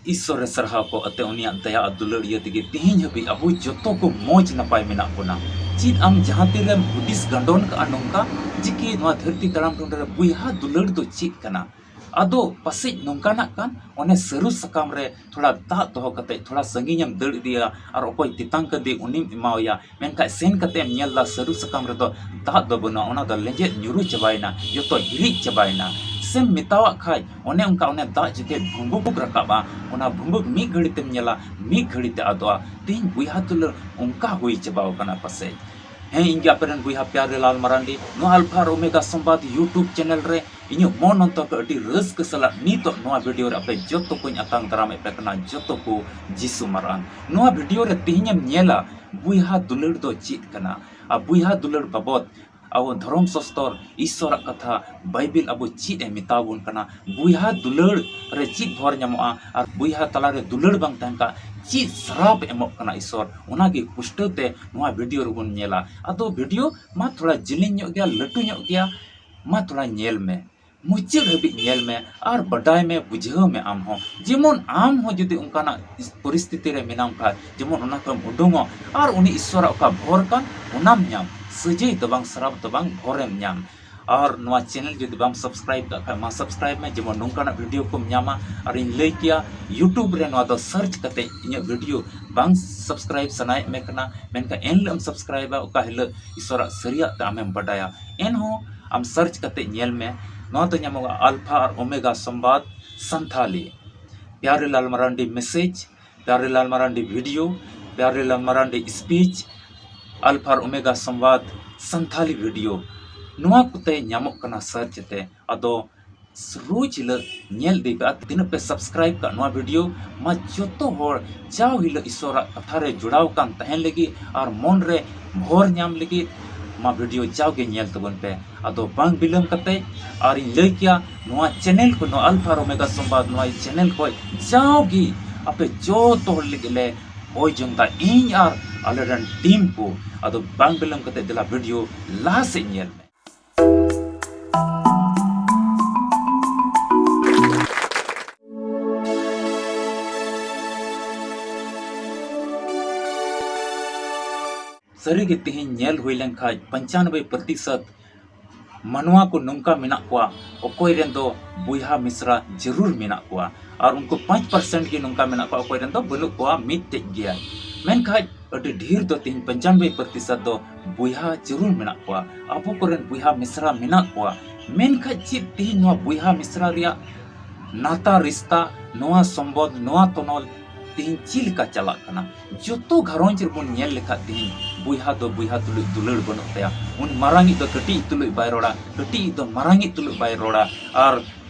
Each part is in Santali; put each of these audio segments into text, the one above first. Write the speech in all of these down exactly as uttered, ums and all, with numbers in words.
ᱤᱥᱥᱚᱨ ᱨᱮ ᱥᱟᱨᱦᱟᱣ ᱠᱚ ᱟᱛᱮ ᱩᱱᱤᱭᱟᱜ ᱫᱟᱭᱟ ᱟᱨ ᱫᱩᱞᱟᱹᱲ ᱤᱭᱟᱹ ᱛᱮᱜᱮ ᱛᱤᱦᱤᱧ ᱦᱟᱹᱵᱤᱡ ᱟᱵᱚ ᱡᱚᱛᱚ ᱠᱚ ᱢᱚᱡᱽ ᱱᱟᱯᱟᱭ ᱢᱮᱱᱟᱜ ᱵᱚᱱᱟ᱾ ᱪᱮᱫ ᱟᱢ ᱡᱟᱦᱟᱸ ᱛᱤᱨᱮᱢ ᱦᱩᱫᱤᱥ ᱜᱟᱱᱰᱚᱱ ᱠᱟᱜᱼᱟ ᱱᱚᱝᱠᱟ ᱡᱮ ᱠᱤ ᱱᱚᱣᱟ ᱫᱷᱟᱹᱨᱛᱤ ᱛᱟᱲᱟᱢ ᱴᱩᱰᱩ ᱨᱮ ᱵᱚᱭᱦᱟ ᱫᱩᱞᱟᱹᱲ ᱫᱚ ᱪᱮᱫ ᱠᱟᱱᱟ? ᱟᱫᱚ ᱯᱟᱥᱮᱡ ᱱᱚᱝᱠᱟᱱᱟᱜ ᱠᱟᱱ, ᱚᱱᱮ ᱥᱟᱹᱨᱩ ᱥᱟᱠᱟᱢ ᱨᱮ ᱛᱷᱚᱲᱟ ᱫᱟᱜ ᱫᱚᱦᱚ ᱠᱟᱛᱮ ᱛᱷᱚᱲᱟ ᱥᱟᱺᱜᱤᱧᱮᱢ ᱫᱟᱹᱲ ᱤᱫᱤᱭᱟ ᱟᱨ ᱚᱠᱚᱭ ᱛᱮᱛᱟᱝ ᱠᱟᱫᱮ ᱩᱱᱤᱢ ᱮᱢᱟᱣᱟᱭᱟ, ᱢᱮᱱᱠᱷᱟᱱ ᱥᱮᱱ ᱠᱟᱛᱮ ᱮᱢ ᱧᱮᱞ ᱫᱟ ᱥᱟᱹᱨᱩ ᱥᱟᱠᱟᱢ ᱨᱮᱫᱚ ᱫᱟᱜ ᱫᱚ ᱵᱟᱹᱱᱩᱜᱼᱟ, ᱚᱱᱟ ᱫᱚ ᱞᱮᱸᱡᱮᱫ ᱧᱩᱨᱩ ᱪᱟᱵᱟᱭᱮᱱᱟ, ᱡᱚᱛᱚ ᱦᱤᱨᱤᱡ ᱪᱟᱵᱟᱭᱮᱱᱟ᱾ ᱥᱮᱢ ᱢᱮᱛᱟᱣᱟᱜ ᱠᱷᱟᱡ ᱚᱱᱮ ᱚᱱᱠᱟ ᱚᱱᱮ ᱫᱟᱜ ᱡᱚᱠᱷᱮᱡ ᱵᱷᱩᱸᱵᱩᱠ ᱨᱟᱠᱟᱵᱼᱟ, ᱚᱱᱟ ᱵᱷᱩᱸᱵᱩᱠ ᱢᱤᱫ ᱜᱷᱟᱹᱲᱤ ᱛᱮᱢ ᱧᱮᱞᱟ ᱢᱤᱫ ᱜᱷᱟᱹᱲᱤ ᱛᱮ ᱟᱫᱚᱜᱼᱟ᱾ ᱛᱮᱦᱮᱧ ᱵᱚᱭᱦᱟ ᱫᱩᱞᱟᱹᱲ ᱚᱱᱠᱟ ᱦᱩᱭ ᱪᱟᱵᱟᱣ ᱠᱟᱱᱟ ᱯᱟᱥᱮᱡ᱾ ᱦᱮᱸ, ᱤᱧ ᱜᱮ ᱟᱯᱮ ᱨᱮᱱ ᱵᱚᱭᱦᱟ ᱯᱭᱟᱨᱮ ᱞᱟᱞ ᱢᱟᱨᱟᱱᱰᱤ᱾ ᱱᱚᱣᱟ ᱟᱞᱯᱷᱟ ᱟᱨ ᱳᱢᱮᱜᱟ ᱥᱚᱢᱵᱟᱫ YouTube ᱪᱮᱱᱮᱞ ᱨᱮ ᱤᱧᱟᱹᱜ ᱢᱚᱱ ᱚᱱᱛᱚᱨ ᱠᱷᱚᱱ ᱟᱹᱰᱤ ᱨᱟᱹᱥᱠᱟᱹ ᱥᱟᱞᱟᱜ ᱱᱤᱛᱚᱜ ᱱᱚᱣᱟ ᱵᱷᱤᱰᱤᱭᱳ ᱨᱮ ᱟᱯᱮ ᱡᱚᱛᱚ ᱠᱚᱧ ᱟᱛᱟᱝ ᱫᱟᱨᱟᱢᱮᱫ ᱯᱮ ᱠᱟᱱᱟ, ᱡᱚᱛᱚ ᱠᱚ ᱡᱤᱥᱩ ᱢᱟᱨᱟᱝ᱾ ᱱᱚᱣᱟ ᱵᱷᱤᱰᱤᱭᱳ ᱨᱮ ᱛᱮᱦᱮᱧᱮᱢ ᱧᱮᱞᱟ ᱵᱚᱭᱦᱟ ᱫᱩᱞᱟᱹᱲ ᱫᱚ ᱪᱮᱫ ᱠᱟᱱᱟ ᱟᱨ ᱵᱚᱭᱦᱟ ᱫᱩᱞᱟᱹᱲ ᱵᱟᱵᱚᱫ ᱟᱵᱚ ᱫᱷᱚᱨᱚᱢ ᱥᱚᱥᱛᱚᱨ, ᱤᱥᱥᱚᱨᱟᱜ ᱠᱟᱛᱷᱟ, ᱵᱟᱭᱵᱮᱞ ᱟᱵᱚ ᱪᱮᱫ ᱮ ᱢᱮᱛᱟ ᱵᱚᱱ ᱠᱟᱱᱟ, ᱵᱚᱭᱦᱟ ᱫᱩᱞᱟᱹᱲ ᱨᱮ ᱪᱮᱫ ᱵᱷᱚᱨ ᱧᱟᱢᱚᱜᱼᱟ ᱟᱨ ᱵᱚᱭᱦᱟ ᱛᱟᱞᱟᱨᱮ ᱫᱩᱞᱟᱹᱲ ᱵᱟᱝ ᱛᱟᱦᱮᱱ ᱠᱷᱟᱱ ᱪᱮᱫ ᱥᱨᱟᱯ ᱮᱢᱚᱜ ᱠᱟᱱᱟ ᱤᱥᱥᱚᱨ, ᱚᱱᱟᱜᱮ ᱯᱩᱥᱴᱟᱹᱣ ᱛᱮ ᱱᱚᱣᱟ ᱵᱷᱤᱰᱤᱭᱳ ᱨᱮᱵᱚᱱ ᱧᱮᱞᱟ᱾ ᱟᱫᱚ ᱵᱷᱤᱰᱤᱭᱳ ᱢᱟ ᱛᱷᱚᱲᱟ ᱡᱮᱞᱮᱧ ᱧᱚᱜ ᱜᱮᱭᱟ, ᱞᱟᱹᱴᱩ ᱧᱚᱜ ᱜᱮᱭᱟ, ᱢᱟ ᱛᱷᱚᱲᱟ ᱧᱮᱞ ᱢᱮ, ᱢᱩᱪᱟᱹᱫ ᱦᱟᱹᱵᱤᱡ ᱧᱮᱞ ᱢᱮ ᱟᱨ ᱵᱟᱰᱟᱭ ᱢᱮ, ᱵᱩᱡᱷᱟᱹᱣ ᱢᱮ ᱟᱢ ᱦᱚᱸ᱾ ᱡᱮᱢᱚᱱ ᱟᱢ ᱦᱚᱸ ᱡᱩᱫᱤ ᱚᱱᱠᱟᱱᱟᱜ ᱯᱚᱨᱤᱥᱛᱷᱤᱛᱤ ᱨᱮ ᱢᱮᱱᱟᱢ ᱠᱷᱟᱡ, ᱡᱮᱢᱚᱱ ᱚᱱᱟ ᱠᱷᱚᱱ ᱩᱰᱩᱝᱚᱜ ᱟᱨ ᱩᱱᱤ ᱤᱥᱥᱚᱨᱟᱜ ᱚᱠᱟ ᱵᱷᱚᱨ ᱠᱟᱱ ᱚᱱᱟᱢ ᱧᱟᱢ, ᱥᱟᱹᱡᱟᱹᱭ ᱫᱚ ᱵᱟᱝ, ᱥᱨᱟᱯ ᱫᱚ ᱵᱟᱝ, ᱵᱷᱚᱨᱮᱢ ᱧᱟᱢ᱾ ᱟᱨ ᱱᱚᱣᱟ ᱪᱮᱱᱮᱞ ᱡᱩᱫᱤ ᱵᱟᱢ ᱥᱟᱵᱥᱠᱨᱟᱭᱤᱵ ᱠᱟᱜ ᱠᱷᱟᱡ ᱢᱟ ᱥᱟᱵᱥᱠᱨᱟᱭᱤᱵ ᱢᱮ, ᱡᱮᱢᱚᱱ ᱱᱚᱝᱠᱟᱱᱟᱜ ᱵᱷᱤᱰᱤᱭᱳ ᱠᱚᱢ ᱧᱟᱢᱟ᱾ ᱟᱨ ᱤᱧ ᱞᱟᱹᱭ ᱠᱮᱭᱟ YouTube ᱨᱮ ᱱᱚᱣᱟ ᱫᱚ ᱥᱟᱨᱪ ᱠᱟᱛᱮ ᱤᱧᱟᱹᱜ ᱵᱷᱤᱰᱤᱭᱳ ᱵᱟᱝ ᱥᱟᱵᱥᱠᱨᱟᱭᱤᱵ ᱥᱟᱱᱟᱭᱮᱫ ᱢᱮ ᱠᱟᱱᱟ, ᱢᱮᱱᱠᱷᱟᱱ ᱮᱱ ᱦᱤᱞᱳᱜ ᱮᱢ ᱥᱟᱵᱥᱠᱨᱟᱭᱤᱵᱟ ᱚᱠᱟ ᱦᱤᱞᱳᱜ ᱤᱥᱥᱚᱨᱟᱜ ᱥᱟᱹᱨᱤᱭᱟᱜ ᱛᱮ ᱟᱢᱮᱢ ᱵᱟᱰᱟᱭᱟ᱾ ᱮᱱᱦᱚᱸ ᱟᱢ ᱥᱟᱨᱪ ᱠᱟᱛᱮ ᱧᱮᱞ ᱢᱮ, ᱱᱚᱣᱟ ᱫᱚ ᱧᱟᱢᱚᱜᱼᱟ ᱟᱞᱯᱷᱟ ᱟᱨ omega Sambad Santali, parallel Marandi message, parallel Marandi video, parallel Marandi speech, alpha ᱟᱨ ᱳᱢᱮᱜᱟ ᱥᱚᱢᱵᱟᱫ ᱥᱟᱱᱛᱷᱟᱞᱤ ᱵᱷᱤᱰᱤᱭᱳ, ᱱᱚᱣᱟ ᱠᱚᱛᱮ ᱧᱟᱢᱚᱜ ᱠᱟᱱᱟ ᱥᱟᱨᱪ ᱛᱮ᱾ ᱟᱫᱚ ᱨᱳᱡᱽ ᱦᱤᱞᱳᱜ ᱧᱮᱞ ᱤᱫᱤ ᱯᱮ, ᱟᱨ ᱛᱤᱱᱟᱹᱜ ᱯᱮ ᱥᱟᱵᱥᱠᱨᱟᱭᱤᱵ ᱠᱟᱜ ᱱᱚᱣᱟ ᱵᱷᱤᱰᱤᱭᱳ ᱢᱟ ᱡᱚᱛᱚ ᱦᱚᱲ ᱡᱟᱣ ᱦᱤᱞᱳᱜ ᱤᱥᱥᱚᱨᱟᱜ ᱠᱟᱛᱷᱟ ᱨᱮ ᱡᱚᱲᱟᱣ ᱠᱟᱱ ᱛᱟᱦᱮᱱ ᱞᱟᱹᱜᱤᱫ ᱟᱨ ᱢᱚᱱ ᱨᱮ ᱵᱷᱚᱨ ᱧᱟᱢ ᱞᱟᱹᱜᱤᱫ ᱢᱟ ᱵᱷᱤᱰᱤᱭᱳ ᱡᱟᱣᱜᱮ ᱧᱮᱞ ᱛᱟᱵᱚᱱ ᱯᱮ᱾ ᱟᱫᱚ ᱵᱟᱝ ᱵᱤᱞᱚᱢ ᱠᱟᱛᱮ, ᱟᱨ ᱤᱧ ᱞᱟᱹᱭ ᱠᱮᱭᱟ ᱱᱚᱣᱟ ᱪᱮᱱᱮᱞ ᱠᱷᱚᱱ, ᱱᱚᱣᱟ ᱟᱞᱯᱷᱟ ᱟᱨ ᱳᱢᱮᱜᱟ ᱥᱚᱢᱵᱟᱫ ᱱᱚᱣᱟ ᱪᱮᱱᱮᱞ ᱠᱷᱚᱱ ᱡᱟᱣᱜᱮ ᱟᱯᱮ ᱡᱚᱛᱚ ᱦᱚᱲ ᱞᱟᱹᱜᱤᱫ ᱞᱮ ᱦᱚᱭ ᱡᱚᱝ ᱫᱟ, ᱤᱧ ᱟᱨ ᱟᱞᱮ ᱨᱮᱱ ᱴᱤᱢ ᱠᱚ᱾ ᱟᱫᱚ ᱵᱟᱝ ᱵᱤᱞᱚᱢ ᱠᱟᱛᱮ ᱫᱮᱞᱟ ᱵᱷᱤᱰᱤᱭᱳ ᱞᱟᱦᱟ ᱥᱮᱫ ᱧᱮᱞ ᱢᱮ᱾ ᱥᱟᱹᱨᱤᱜᱮ ᱛᱮᱦᱮᱧ ᱧᱮᱞ ᱦᱩᱭ ᱞᱮᱱᱠᱷᱟᱱ ᱯᱚᱧᱪᱟᱱᱵᱵᱳᱭ ᱯᱨᱚᱛᱤᱥᱚᱛ ᱢᱟᱱᱣᱟ ᱠᱚ ᱱᱚᱝᱠᱟ ᱢᱮᱱᱟᱜ ᱠᱚᱣᱟ, ᱚᱠᱚᱭ ᱨᱮᱱ ᱫᱚ ᱵᱚᱭᱦᱟ ᱢᱤᱥᱨᱟ ᱡᱟᱹᱨᱩᱲ ᱢᱮᱱᱟᱜ ᱠᱚᱣᱟ, ᱟᱨ ᱩᱱᱠᱩ ᱯᱟᱸᱪ ᱯᱟᱨᱥᱮᱱᱴ ᱜᱮ ᱱᱚᱝᱠᱟ ᱢᱮᱱᱟᱜ ᱠᱚᱣᱟ ᱚᱠᱚᱭ ᱨᱮᱱ ᱫᱚ ᱵᱟᱹᱱᱩᱜ ᱠᱚᱣᱟ, ᱢᱤᱫᱴᱮᱡ ᱜᱮᱭᱟᱭ᱾ ᱢᱮᱱᱠᱷᱟᱱ ᱟᱹᱰᱤ ᱰᱷᱮᱨ ᱫᱚ ᱛᱮᱦᱮᱧ ᱯᱚᱧᱪᱟᱱᱵᱵᱳᱭ ᱯᱨᱚᱛᱤᱥᱚᱛ ᱫᱚ ᱵᱚᱭᱦᱟ ᱡᱟᱹᱨᱩᱲ ᱢᱮᱱᱟᱜ ᱠᱚᱣᱟ, ᱟᱵᱚ ᱠᱚᱨᱮᱱ ᱵᱚᱭᱦᱟ ᱢᱤᱥᱨᱟ ᱢᱮᱱᱟᱜ ᱠᱚᱣᱟ᱾ ᱢᱮᱱᱠᱷᱟᱱ ᱪᱮᱫ ᱛᱮᱦᱮᱧ ᱱᱚᱣᱟ ᱵᱚᱭᱦᱟ ᱢᱤᱥᱨᱟ ᱨᱮᱭᱟᱜ ᱱᱟᱛᱟ ᱨᱤᱥᱛᱟ, ᱱᱚᱣᱟ ᱥᱚᱢᱵᱚᱱᱫᱷ, ᱱᱚᱣᱟ ᱛᱚᱱᱚᱞ ᱛᱮᱦᱮᱧ ᱪᱮᱫ ᱞᱮᱠᱟ ᱪᱟᱞᱟᱜ ᱠᱟᱱᱟ? ᱡᱚᱛᱚ ᱜᱷᱟᱨᱚᱸᱡᱽ ᱨᱮᱵᱚᱱ ᱧᱮᱞ ᱞᱮᱠᱷᱟᱡ ᱛᱮᱦᱮᱧ ᱵᱚᱭᱦᱟ ᱫᱚ ᱵᱚᱭᱦᱟ ᱛᱩᱞᱩᱡ ᱫᱩᱞᱟᱹᱲ ᱵᱟᱹᱱᱩᱜ ᱛᱟᱭᱟ᱾ ᱩᱱᱤ ᱢᱟᱨᱟᱝᱤᱡ ᱫᱚ ᱠᱟᱹᱴᱤᱡ ᱛᱩᱞᱩᱡ ᱵᱟᱭ ᱨᱚᱲᱟ, ᱠᱟᱹᱴᱤᱡ ᱫᱚ ᱢᱟᱨᱟᱝᱤᱡ ᱛᱩᱞᱩᱡ ᱵᱟᱭ ᱨᱚᱲᱟ, ᱟᱨ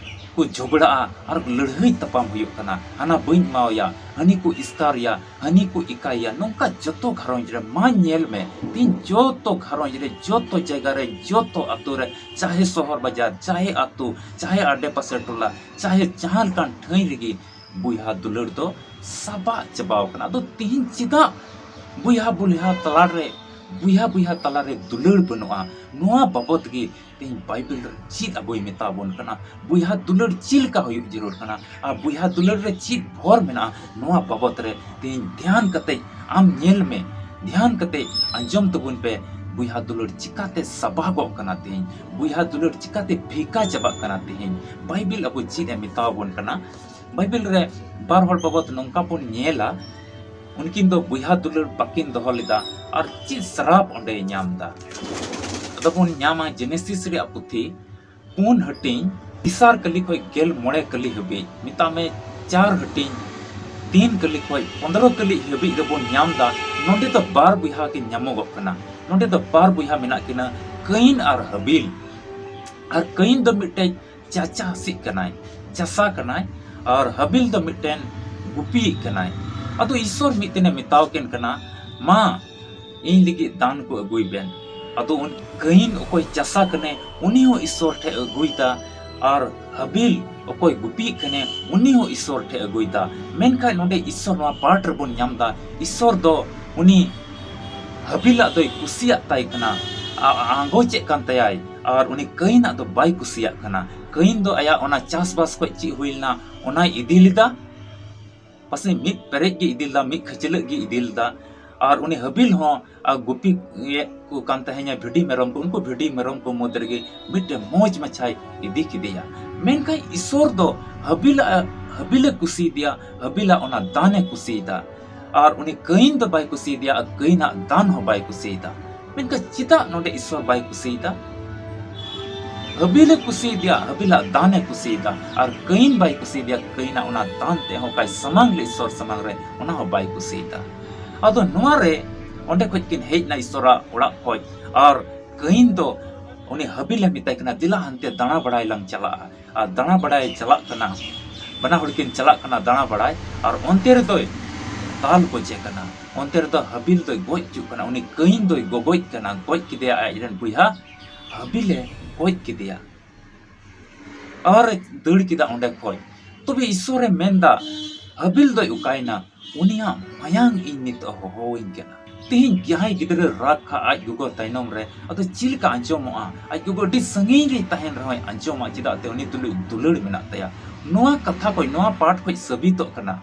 ᱠᱚ ᱡᱷᱚᱜᱽᱲᱟᱜᱼᱟ ᱟᱨ ᱞᱟᱹᱲᱦᱟᱹᱭ ᱛᱟᱯᱟᱢ ᱦᱩᱭᱩᱜ ᱠᱟᱱᱟ᱾ ᱦᱟᱱᱟ ᱵᱟᱹᱧ ᱮᱢᱟᱣᱟᱭᱟ, ᱦᱟᱹᱱᱤ ᱠᱚ ᱤᱥᱠᱟᱨᱮᱭᱟ, ᱦᱟᱹᱱᱤ ᱠᱚ ᱤᱠᱟᱭᱮᱭᱟ᱾ ᱱᱚᱝᱠᱟ ᱡᱚᱛᱚ ᱜᱷᱟᱨᱚᱸᱡᱽ ᱨᱮ ᱢᱟ ᱧᱮᱞ ᱢᱮ, ᱛᱮᱦᱮᱧ ᱡᱚᱛᱚ ᱜᱷᱟᱨᱚᱸᱡᱽ ᱨᱮ, ᱡᱚᱛᱚ ᱡᱟᱭᱜᱟ ᱨᱮ, ᱡᱚᱛᱚ ᱟᱛᱳ ᱨᱮ, ᱪᱟᱦᱮ ᱥᱚᱦᱚᱨ ᱵᱟᱡᱟᱨ, ᱪᱟᱦᱮ ᱟᱛᱳ, ᱪᱟᱦᱮ ᱟᱰᱮ ᱯᱟᱥᱮ ᱴᱚᱞᱟ, ᱪᱟᱦᱮ ᱡᱟᱦᱟᱸ ᱞᱮᱠᱟᱱ ᱴᱷᱟᱹᱭ ᱨᱮᱜᱮ ᱵᱚᱭᱦᱟ ᱫᱩᱞᱟᱹᱲ ᱫᱚ ᱥᱟᱵᱟᱜ ᱪᱟᱵᱟᱣ ᱠᱟᱱᱟ᱾ ᱟᱫᱚ ᱛᱤᱦᱤᱧ ᱪᱮᱫᱟᱜ ᱵᱚᱭᱦᱟ ᱵᱚᱭᱦᱟ ᱛᱟᱞᱟᱨᱮ, ᱵᱚᱭᱦᱟ ᱵᱚᱭᱦᱟ ᱛᱟᱞᱟᱨᱮ ᱫᱩᱞᱟᱹᱲ ᱵᱟᱹᱱᱩᱜᱼᱟ, ᱱᱚᱣᱟ ᱵᱟᱵᱚᱛ ᱜᱮ ᱛᱮᱦᱮᱧ ᱵᱟᱭᱵᱮᱞ ᱨᱮ ᱪᱮᱫ ᱟᱵᱚᱭ ᱢᱮᱛᱟ ᱵᱚᱱ ᱠᱟᱱᱟ? ᱵᱚᱭᱦᱟ ᱫᱩᱞᱟᱹᱲ ᱪᱮᱫ ᱞᱮᱠᱟ ᱦᱩᱭᱩᱜ ᱡᱟᱹᱨᱩᱲ ᱠᱟᱱᱟ? ᱟᱨ ᱵᱚᱭᱦᱟ ᱫᱩᱞᱟᱹᱲ ᱨᱮ ᱪᱮᱫ ᱵᱷᱚᱨ ᱢᱮᱱᱟᱜᱼᱟ? ᱱᱚᱣᱟ ᱵᱟᱵᱚᱛ ᱨᱮ ᱛᱮᱦᱮᱧ ᱫᱷᱮᱭᱟᱱ ᱠᱟᱛᱮ ᱟᱢ ᱧᱮᱞ ᱢᱮ, ᱫᱷᱮᱭᱟᱱ ᱠᱟᱛᱮ ᱟᱸᱡᱚᱢ ᱛᱟᱵᱚᱱ ᱯᱮ᱾ ᱵᱚᱭᱦᱟ ᱫᱩᱞᱟᱹᱲ ᱪᱤᱠᱟᱛᱮ ᱥᱟᱵᱟᱜᱚᱜ ᱠᱟᱱᱟ? ᱛᱮᱦᱮᱧ ᱵᱚᱭᱦᱟ ᱫᱩᱞᱟᱹᱲ ᱪᱤᱠᱟᱛᱮ ᱯᱷᱤᱠᱟ ᱪᱟᱵᱟᱜ ᱠᱟᱱᱟ? ᱛᱮᱦᱮᱧ ᱵᱟᱭᱵᱮᱞ ᱟᱵᱚ ᱪᱮᱫ ᱮ ᱢᱮᱛᱟ ᱵᱚᱱ ᱠᱟᱱᱟ? ᱵᱟᱭᱵᱮᱞ ᱨᱮ ᱵᱟᱨ ᱦᱚᱲ ᱵᱟᱵᱚᱛ ᱱᱚᱝᱠᱟ ᱵᱚᱱ ᱧᱮᱞᱟ, ᱩᱱᱠᱤᱱ ᱫᱚ ᱵᱚᱭᱦᱟ ᱫᱩᱞᱟᱹᱲ ᱵᱟᱹᱠᱤᱱ ᱫᱚᱦᱚ ᱞᱮᱫᱟ ᱟᱨ ᱪᱮᱫ ᱥᱨᱟᱯ ᱚᱸᱰᱮᱭ ᱧᱟᱢ ᱮᱫᱟ? ᱟᱫᱚ ᱵᱚᱱ ᱧᱟᱢᱟ ᱡᱮᱱᱮᱥᱤᱥ ᱨᱮᱭᱟᱜ ᱯᱩᱛᱷᱤ ᱯᱩᱱ ᱦᱟᱹᱴᱤᱧ, ᱛᱮᱥᱟᱨ ᱠᱟᱹᱞᱤ ᱠᱷᱚᱱ ᱜᱮᱞ ᱢᱚᱬᱮ ᱠᱟᱹᱞᱤ ᱦᱟᱹᱵᱤᱡ, ᱢᱮᱛᱟᱜ ᱢᱮ ᱪᱟᱨ ᱦᱟᱹᱴᱤᱧ, ᱛᱤᱱ ᱠᱟᱹᱞᱤ ᱠᱷᱚᱱ ᱯᱚᱱᱫᱽᱨᱚ ᱠᱟᱹᱞᱤ ᱦᱟᱹᱵᱤᱡ ᱨᱮᱵᱚᱱ ᱧᱟᱢ ᱮᱫᱟ᱾ ᱱᱚᱸᱰᱮ ᱫᱚ ᱵᱟᱨ ᱵᱚᱭᱦᱟ ᱠᱤᱱ ᱧᱟᱢᱚᱜᱚᱜ ᱠᱟᱱᱟ᱾ ᱱᱚᱸᱰᱮ ᱫᱚ ᱵᱟᱨ ᱵᱚᱭᱦᱟ ᱢᱮᱱᱟᱜ ᱠᱤᱱᱟ, ᱠᱟᱹᱭᱤᱱ ᱟᱨ ᱦᱟᱵᱤᱞ᱾ ᱟᱨ ᱠᱟᱹᱭᱤᱱ ᱫᱚ ᱢᱤᱫᱴᱮᱡ ᱪᱟᱪᱟᱥᱤᱡ ᱠᱟᱱᱟᱭ, ᱪᱟᱥᱟ ᱠᱟᱱᱟᱭ, ᱟᱨ ᱦᱟᱵᱤᱞ ᱫᱚ ᱢᱤᱫᱴᱮᱱ ᱜᱩᱯᱤᱭᱤᱡ ᱠᱟᱱᱟᱭ᱾ ᱟᱫᱚ ᱤᱥᱥᱚᱨ ᱢᱤᱫ ᱫᱤᱱᱮ ᱢᱮᱛᱟᱣ ᱠᱤᱱ ᱠᱟᱱᱟ, ᱢᱟ, ᱤᱧ ᱞᱟᱹᱜᱤᱫ ᱫᱟᱱ ᱠᱚ ᱟᱹᱜᱩᱭ ᱵᱮᱱ᱾ ᱟᱫᱚ ᱩᱱ ᱠᱟᱹᱭᱤᱱ ᱚᱠᱚᱭ ᱪᱟᱥᱟ ᱠᱟᱱᱟᱭ, ᱩᱱᱤ ᱦᱚᱸ ᱤᱥᱥᱚᱨ ᱴᱷᱮᱡ ᱟᱹᱜᱩᱭᱮᱫᱟ, ᱟᱨ ᱦᱟᱵᱤᱞ ᱚᱠᱚᱭ ᱜᱩᱯᱤᱭᱤᱡ ᱠᱟᱱᱟᱭ, ᱩᱱᱤ ᱦᱚᱸ ᱤᱥᱥᱚᱨ ᱴᱷᱮᱡ ᱟᱹᱜᱩᱭᱮᱫᱟ᱾ ᱢᱮᱱᱠᱷᱟᱱ ᱱᱚᱰᱮ ᱤᱥᱥᱚᱨ ᱱᱚᱣᱟ ᱯᱟᱴ ᱨᱮᱵᱚᱱ ᱧᱟᱢ ᱮᱫᱟ, ᱤᱥᱥᱚᱨ ᱫᱚ ᱩᱱᱤ ᱦᱟᱵᱤᱞᱟᱜ ᱫᱚᱭ ᱠᱩᱥᱤᱭᱟᱜ ᱛᱟᱭ ᱠᱟᱱᱟ, ᱟ-, ᱟᱸᱜᱚᱪᱮᱫ ᱠᱟᱱ ᱛᱟᱭᱟᱭ, ᱟᱨ ᱩᱱᱤ ᱠᱟᱹᱭᱤᱱᱟᱜ ᱫᱚ ᱵᱟᱭ ᱠᱩᱥᱤᱭᱟᱜ ᱠᱟᱱᱟ᱾ ᱠᱟᱹᱭᱤᱱ ᱫᱚ ᱟᱭᱟᱜ ᱚᱱᱟ ᱪᱟᱥᱵᱟᱥ ᱠᱷᱚᱡ ᱪᱮᱫ ᱦᱩᱭ ᱞᱮᱱᱟ, ᱚᱱᱟᱭ ᱤᱫᱤ ᱞᱮᱫᱟ, ᱯᱟᱥᱮᱡ ᱢᱤᱫ ᱯᱮᱨᱮᱡ ᱜᱮ ᱤᱫᱤ ᱞᱮᱫᱟ, ᱢᱤᱫ ᱠᱷᱟᱹᱪᱞᱟᱹᱜ ᱜᱮ ᱤᱫᱤ ᱞᱮᱫᱟ᱾ ᱟᱨ ᱩᱱᱤ ᱦᱟᱹᱵᱤᱞ ᱦᱚᱸ ᱟᱨ ᱜᱩᱯᱤ ᱮᱫ ᱠᱚ ᱠᱟᱱ ᱛᱟᱦᱮᱸᱧᱟ ᱵᱷᱤᱰᱤ ᱢᱮᱨᱚᱢ ᱠᱚ, ᱩᱱᱠᱩ ᱵᱷᱤᱰᱤ ᱢᱮᱨᱚᱢ ᱠᱚ ᱢᱩᱫᱽ ᱨᱮᱜᱮ ᱢᱤᱫᱴᱮᱱ ᱢᱚᱡᱽ ᱢᱟᱪᱷᱟᱭ ᱤᱫᱤ ᱠᱮᱫᱮᱭᱟ᱾ ᱢᱮᱱᱠᱷᱟᱱ ᱤᱥᱚᱨ ᱫᱚ ᱦᱟᱹᱵᱤᱞᱟᱜ, ᱦᱟᱹᱵᱤᱞᱮ ᱠᱩᱥᱤᱭᱟᱫᱮᱭᱟ, ᱦᱟᱹᱵᱤᱞᱟᱜ ᱚᱱᱟ ᱫᱟᱱᱮ ᱠᱩᱥᱤᱭᱟᱫᱟ᱾ ᱟᱨ ᱩᱱᱤ ᱠᱟᱹᱭᱤᱱ ᱫᱚ ᱵᱟᱭ ᱠᱩᱥᱤᱭᱟᱫᱮᱭᱟ ᱟᱨ ᱠᱟᱹᱭᱤᱱᱟᱜ ᱫᱟᱱ ᱦᱚᱸ ᱵᱟᱭ ᱠᱩᱥᱤᱭᱟᱫᱟ᱾ ᱢᱮᱱᱠᱷᱟᱱ ᱪᱮᱫᱟᱜ ᱱᱚᱰᱮ ᱤᱥᱚᱨ ᱵᱟᱭ ᱠᱩᱥᱤᱭᱟᱫᱟ? ᱦᱟᱹᱵᱤᱞᱮ ᱠᱩᱥᱤᱭᱟᱫᱮᱭᱟ, ᱦᱟᱹᱵᱤᱞᱟᱜ ᱫᱟᱱᱮ ᱠᱩᱥᱤᱭᱟᱫᱟ, ᱟᱨ ᱠᱟᱹᱭᱤᱱ ᱵᱟᱭ ᱠᱩᱥᱤᱭᱟᱫᱮᱭᱟ, ᱠᱟᱹᱭᱤᱱᱟᱜ ᱚᱱᱟ ᱫᱟᱱ ᱛᱮ ᱦᱚᱸ ᱚᱠᱟᱭ ᱥᱟᱢᱟᱝ ᱞᱮ ᱤᱥᱚᱨ ᱥᱟᱢᱟᱝ ᱨᱮ, ᱚᱱᱟ ᱦᱚᱸ ᱵᱟᱭ ᱠᱩᱥᱤᱭᱟᱫᱟ᱾ ᱟᱫᱚ ᱱᱚᱣᱟ ᱨᱮ ᱚᱸᱰᱮ ᱠᱷᱚᱡ ᱠᱤᱱ ᱦᱮᱡ ᱮᱱᱟ ᱤᱥᱚᱨᱟᱜ ᱚᱲᱟᱜ ᱠᱷᱚᱡ, ᱟᱨ ᱠᱟᱹᱭᱤᱱ ᱫᱚ ᱩᱱᱤ ᱦᱟᱹᱵᱤᱞᱮ ᱢᱮᱛᱟᱭ ᱠᱟᱱᱟ, "ᱫᱮᱞᱟ ᱦᱟᱱᱛᱮ ᱫᱟᱬᱟ ᱵᱟᱲᱟᱭ ᱞᱟᱝ ᱪᱟᱞᱟᱜᱼᱟ᱾" ᱟᱨ ᱫᱟᱬᱟ ᱵᱟᱲᱟᱭ ᱪᱟᱞᱟᱜ ᱠᱟᱱᱟ, ᱵᱟᱱᱟ ᱦᱚᱲ ᱠᱤᱱ ᱪᱟᱞᱟᱜ ᱠᱟᱱᱟ ᱫᱟᱬᱟ ᱵᱟᱲᱟᱭ, ᱟᱨ ᱚᱱᱛᱮ ᱨᱮᱫᱚᱭ ᱫᱟᱞ ᱜᱚᱡᱮ ᱠᱟᱱᱟ, ᱚᱱᱛᱮ ᱨᱮᱫᱚ ᱦᱟᱹᱵᱤᱞ ᱫᱚᱭ ᱜᱚᱡ ᱦᱚᱪᱚᱜ ᱠᱟᱱᱟ, ᱩᱱᱤ ᱠᱟᱹᱭᱤᱱ ᱫᱚᱭ ᱜᱚᱜᱚᱡ ᱠᱟᱱᱟ, ᱜᱚᱡ ᱠᱮᱫᱮᱭᱟ ᱟᱡ ᱨᱮᱱ ᱵᱚᱭᱦᱟ ᱦᱟᱹᱵᱤᱞᱮ ᱜᱚᱡ ᱠᱮᱫᱮᱭᱟ᱾ ᱟᱨ ᱫᱟᱹᱲ ᱠᱮᱫᱟ ᱚᱸᱰᱮ ᱠᱷᱚᱡ᱾ ᱛᱚᱵᱮ ᱤᱥᱚᱨᱮ ᱢᱮᱱᱫᱟ, "ᱦᱟᱹᱵᱤᱞ ᱫᱚᱭ ᱚᱠᱟᱭᱮᱱᱟ? ᱩᱱᱤᱭᱟᱜ ᱢᱟᱭᱟᱝ ᱤᱧ ᱱᱤᱛᱚᱜ ᱦᱚᱦᱚᱣᱟᱹᱧ ᱠᱟᱱᱟ᱾" ᱛᱮᱦᱮᱧ ᱡᱟᱦᱟᱸᱭ ᱜᱤᱫᱽᱨᱟᱹ ᱨᱟᱜᱽ ᱠᱷᱟᱡ ᱟᱡ ᱜᱚᱜᱚ ᱛᱟᱭᱱᱚᱢ ᱨᱮ, ᱟᱫᱚ ᱪᱮᱫ ᱞᱮᱠᱟ ᱟᱸᱡᱚᱢᱚᱜᱼᱟ? ᱟᱡ ᱜᱚᱜᱚ ᱟᱹᱰᱤ ᱥᱟᱺᱜᱤᱧ ᱨᱮ ᱛᱟᱦᱮᱱ ᱨᱮᱦᱚᱸᱭ ᱟᱸᱡᱚᱢᱟ᱾ ᱪᱮᱫᱟᱜ ᱛᱮ ᱩᱱᱤ ᱛᱩᱞᱩᱡ ᱫᱩᱞᱟᱹᱲ ᱢᱮᱱᱟᱜ ᱛᱟᱭᱟ᱾ ᱱᱚᱣᱟ ᱠᱟᱛᱷᱟ ᱠᱷᱚᱡ, ᱱᱚᱣᱟ ᱯᱟᱴ ᱠᱷᱚᱡ ᱥᱟᱹᱵᱤᱛᱚᱜ ᱠᱟᱱᱟ,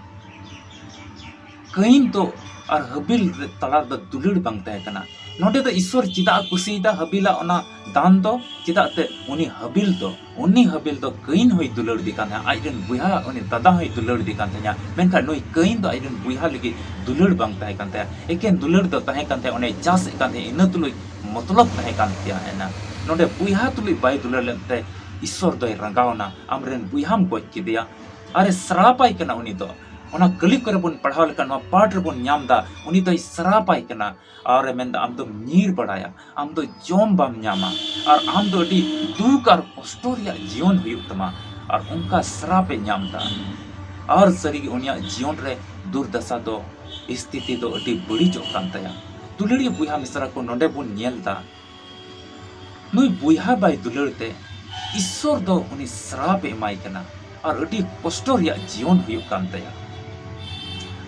ᱠᱟᱹᱭᱤᱱ ᱫᱚ ᱟᱨ ᱦᱟᱹᱵᱤᱞ ᱨᱮ ᱛᱟᱞᱟ ᱨᱮᱫᱚ ᱫᱩᱞᱟᱹᱲ ᱵᱟᱝ ᱛᱟᱦᱮᱸ ᱠᱟᱱᱟ᱾ ᱱᱚᱰᱮ ᱫᱚ ᱤᱥᱚᱨ ᱪᱮᱫᱟᱜ ᱮ ᱠᱩᱥᱤᱭᱮᱫᱟ ᱦᱟᱹᱵᱤᱞᱟᱜ ᱚᱱᱟ ᱫᱟᱱ ᱫᱚ? ᱪᱮᱫᱟᱜ ᱛᱮ ᱩᱱᱤ ᱦᱟᱹᱵᱤᱞ ᱫᱚ, ᱩᱱᱤ ᱦᱟᱹᱵᱤᱞ ᱫᱚ ᱠᱟᱹᱭᱤᱱ ᱦᱚᱸᱭ ᱫᱩᱞᱟᱹᱲ ᱫᱤ ᱠᱟᱱ ᱛᱟᱦᱮᱸᱫ, ᱟᱡ ᱨᱮᱱ ᱵᱚᱭᱦᱟ ᱩᱱᱤ ᱫᱟᱫᱟ ᱦᱚᱸᱭ ᱫᱩᱞᱟᱹᱲ ᱫᱤ ᱠᱟᱱ ᱛᱟᱦᱮᱸᱫ᱾ ᱢᱮᱱᱠᱷᱟᱱ ᱱᱩᱭ ᱠᱟᱹᱭᱤᱱ ᱫᱚ ᱟᱡ ᱨᱮᱱ ᱵᱚᱭᱦᱟ ᱞᱟᱹᱜᱤᱫ ᱫᱩᱞᱟᱹᱲ ᱵᱟᱝ ᱛᱟᱦᱮᱸ ᱠᱟᱱ ᱛᱟᱭᱟ, ᱮᱠᱮᱱ ᱫᱩᱞᱟᱹᱲ ᱫᱚ ᱛᱟᱦᱮᱸ ᱠᱟᱱ ᱛᱟᱭᱟ, ᱚᱱᱮ ᱪᱟᱥ ᱮᱫ ᱠᱟᱱ ᱛᱟᱦᱮᱸᱫ, ᱤᱱᱟᱹ ᱛᱩᱞᱩᱡ ᱢᱚᱛᱞᱚᱵ ᱛᱟᱦᱮᱸ ᱠᱟᱱ ᱛᱟᱭᱟ᱾ ᱮᱱᱟ ᱱᱚᱰᱮ ᱵᱚᱭᱦᱟ ᱛᱩᱞᱩᱡ ᱵᱟᱭ ᱫᱩᱞᱟᱹᱲ ᱞᱮᱱ ᱛᱮ ᱤᱥᱚᱨ ᱫᱚᱭ ᱨᱟᱸᱜᱟᱣ ᱮᱱᱟ, "ᱟᱢ ᱨᱮᱱ ᱵᱚᱭᱦᱟᱢ ᱜᱚᱡ ᱠᱮᱫᱮᱭᱟ, ᱟᱨᱮ ᱥᱨᱟᱯᱟᱭ ᱠᱟᱱᱟ ᱩᱱᱤ ᱫᱚ᱾" ᱚᱱᱟ ᱠᱟᱹᱞᱤ ᱠᱚᱨᱮ ᱵᱚᱱ ᱯᱟᱲᱦᱟᱣ ᱞᱮᱠᱷᱟᱱ ᱱᱚᱣᱟ ᱯᱟᱴ ᱨᱮᱵᱚᱱ ᱧᱟᱢ ᱮᱫᱟ, ᱩᱱᱤ ᱫᱚᱭ ᱥᱨᱟᱯᱟᱭ ᱠᱟᱱᱟ᱾ ᱟᱨᱮ ᱢᱮᱱᱫᱟ, "ᱟᱢ ᱫᱚᱢ ᱧᱤᱨ ᱵᱟᱲᱟᱭᱟ, ᱟᱢ ᱫᱚ ᱡᱚᱢ ᱵᱟᱢ ᱧᱟᱢᱟ, ᱟᱨ ᱟᱢ ᱫᱚ ᱟᱹᱰᱤ ᱫᱩᱠ ᱟᱨ ᱠᱚᱥᱴᱚ ᱨᱮᱭᱟᱜ ᱡᱤᱭᱚᱱ ᱦᱩᱭᱩᱜ ᱛᱟᱢᱟ᱾" ᱟᱨ ᱚᱱᱠᱟ ᱥᱨᱟᱯ ᱮ ᱧᱟᱢ ᱮᱫᱟ᱾ ᱟᱨ ᱥᱟᱹᱨᱤᱜᱮ ᱩᱱᱤᱭᱟᱜ ᱡᱤᱭᱚᱱ ᱨᱮ ᱫᱩᱨᱫᱟᱥᱟ ᱫᱚ, ᱥᱛᱷᱤᱛᱤ ᱫᱚ ᱟᱹᱰᱤ ᱵᱟᱹᱲᱤᱡᱚᱜ ᱠᱟᱱ ᱛᱟᱭᱟ᱾ ᱫᱩᱞᱟᱹᱲᱤᱭᱟᱹ ᱵᱚᱭᱦᱟ ᱢᱤᱥᱨᱟ ᱠᱚ, ᱱᱚᱰᱮ ᱵᱚᱱ ᱧᱮᱞ ᱮᱫᱟ, ᱱᱩᱭ ᱵᱚᱭᱦᱟ ᱵᱟᱭ ᱫᱩᱞᱟᱹᱲ ᱛᱮ ᱤᱥᱥᱚᱨ ᱫᱚ ᱩᱱᱤ ᱥᱨᱟᱯ ᱮ ᱮᱢᱟᱭ ᱠᱟᱱᱟ ᱟᱨ ᱟᱹᱰᱤ ᱠᱚᱥᱴᱚ ᱨᱮᱭᱟᱜ ᱡᱤᱭᱚᱱ ᱦᱩᱭᱩᱜ ᱠᱟᱱ ᱛᱟᱭᱟ᱾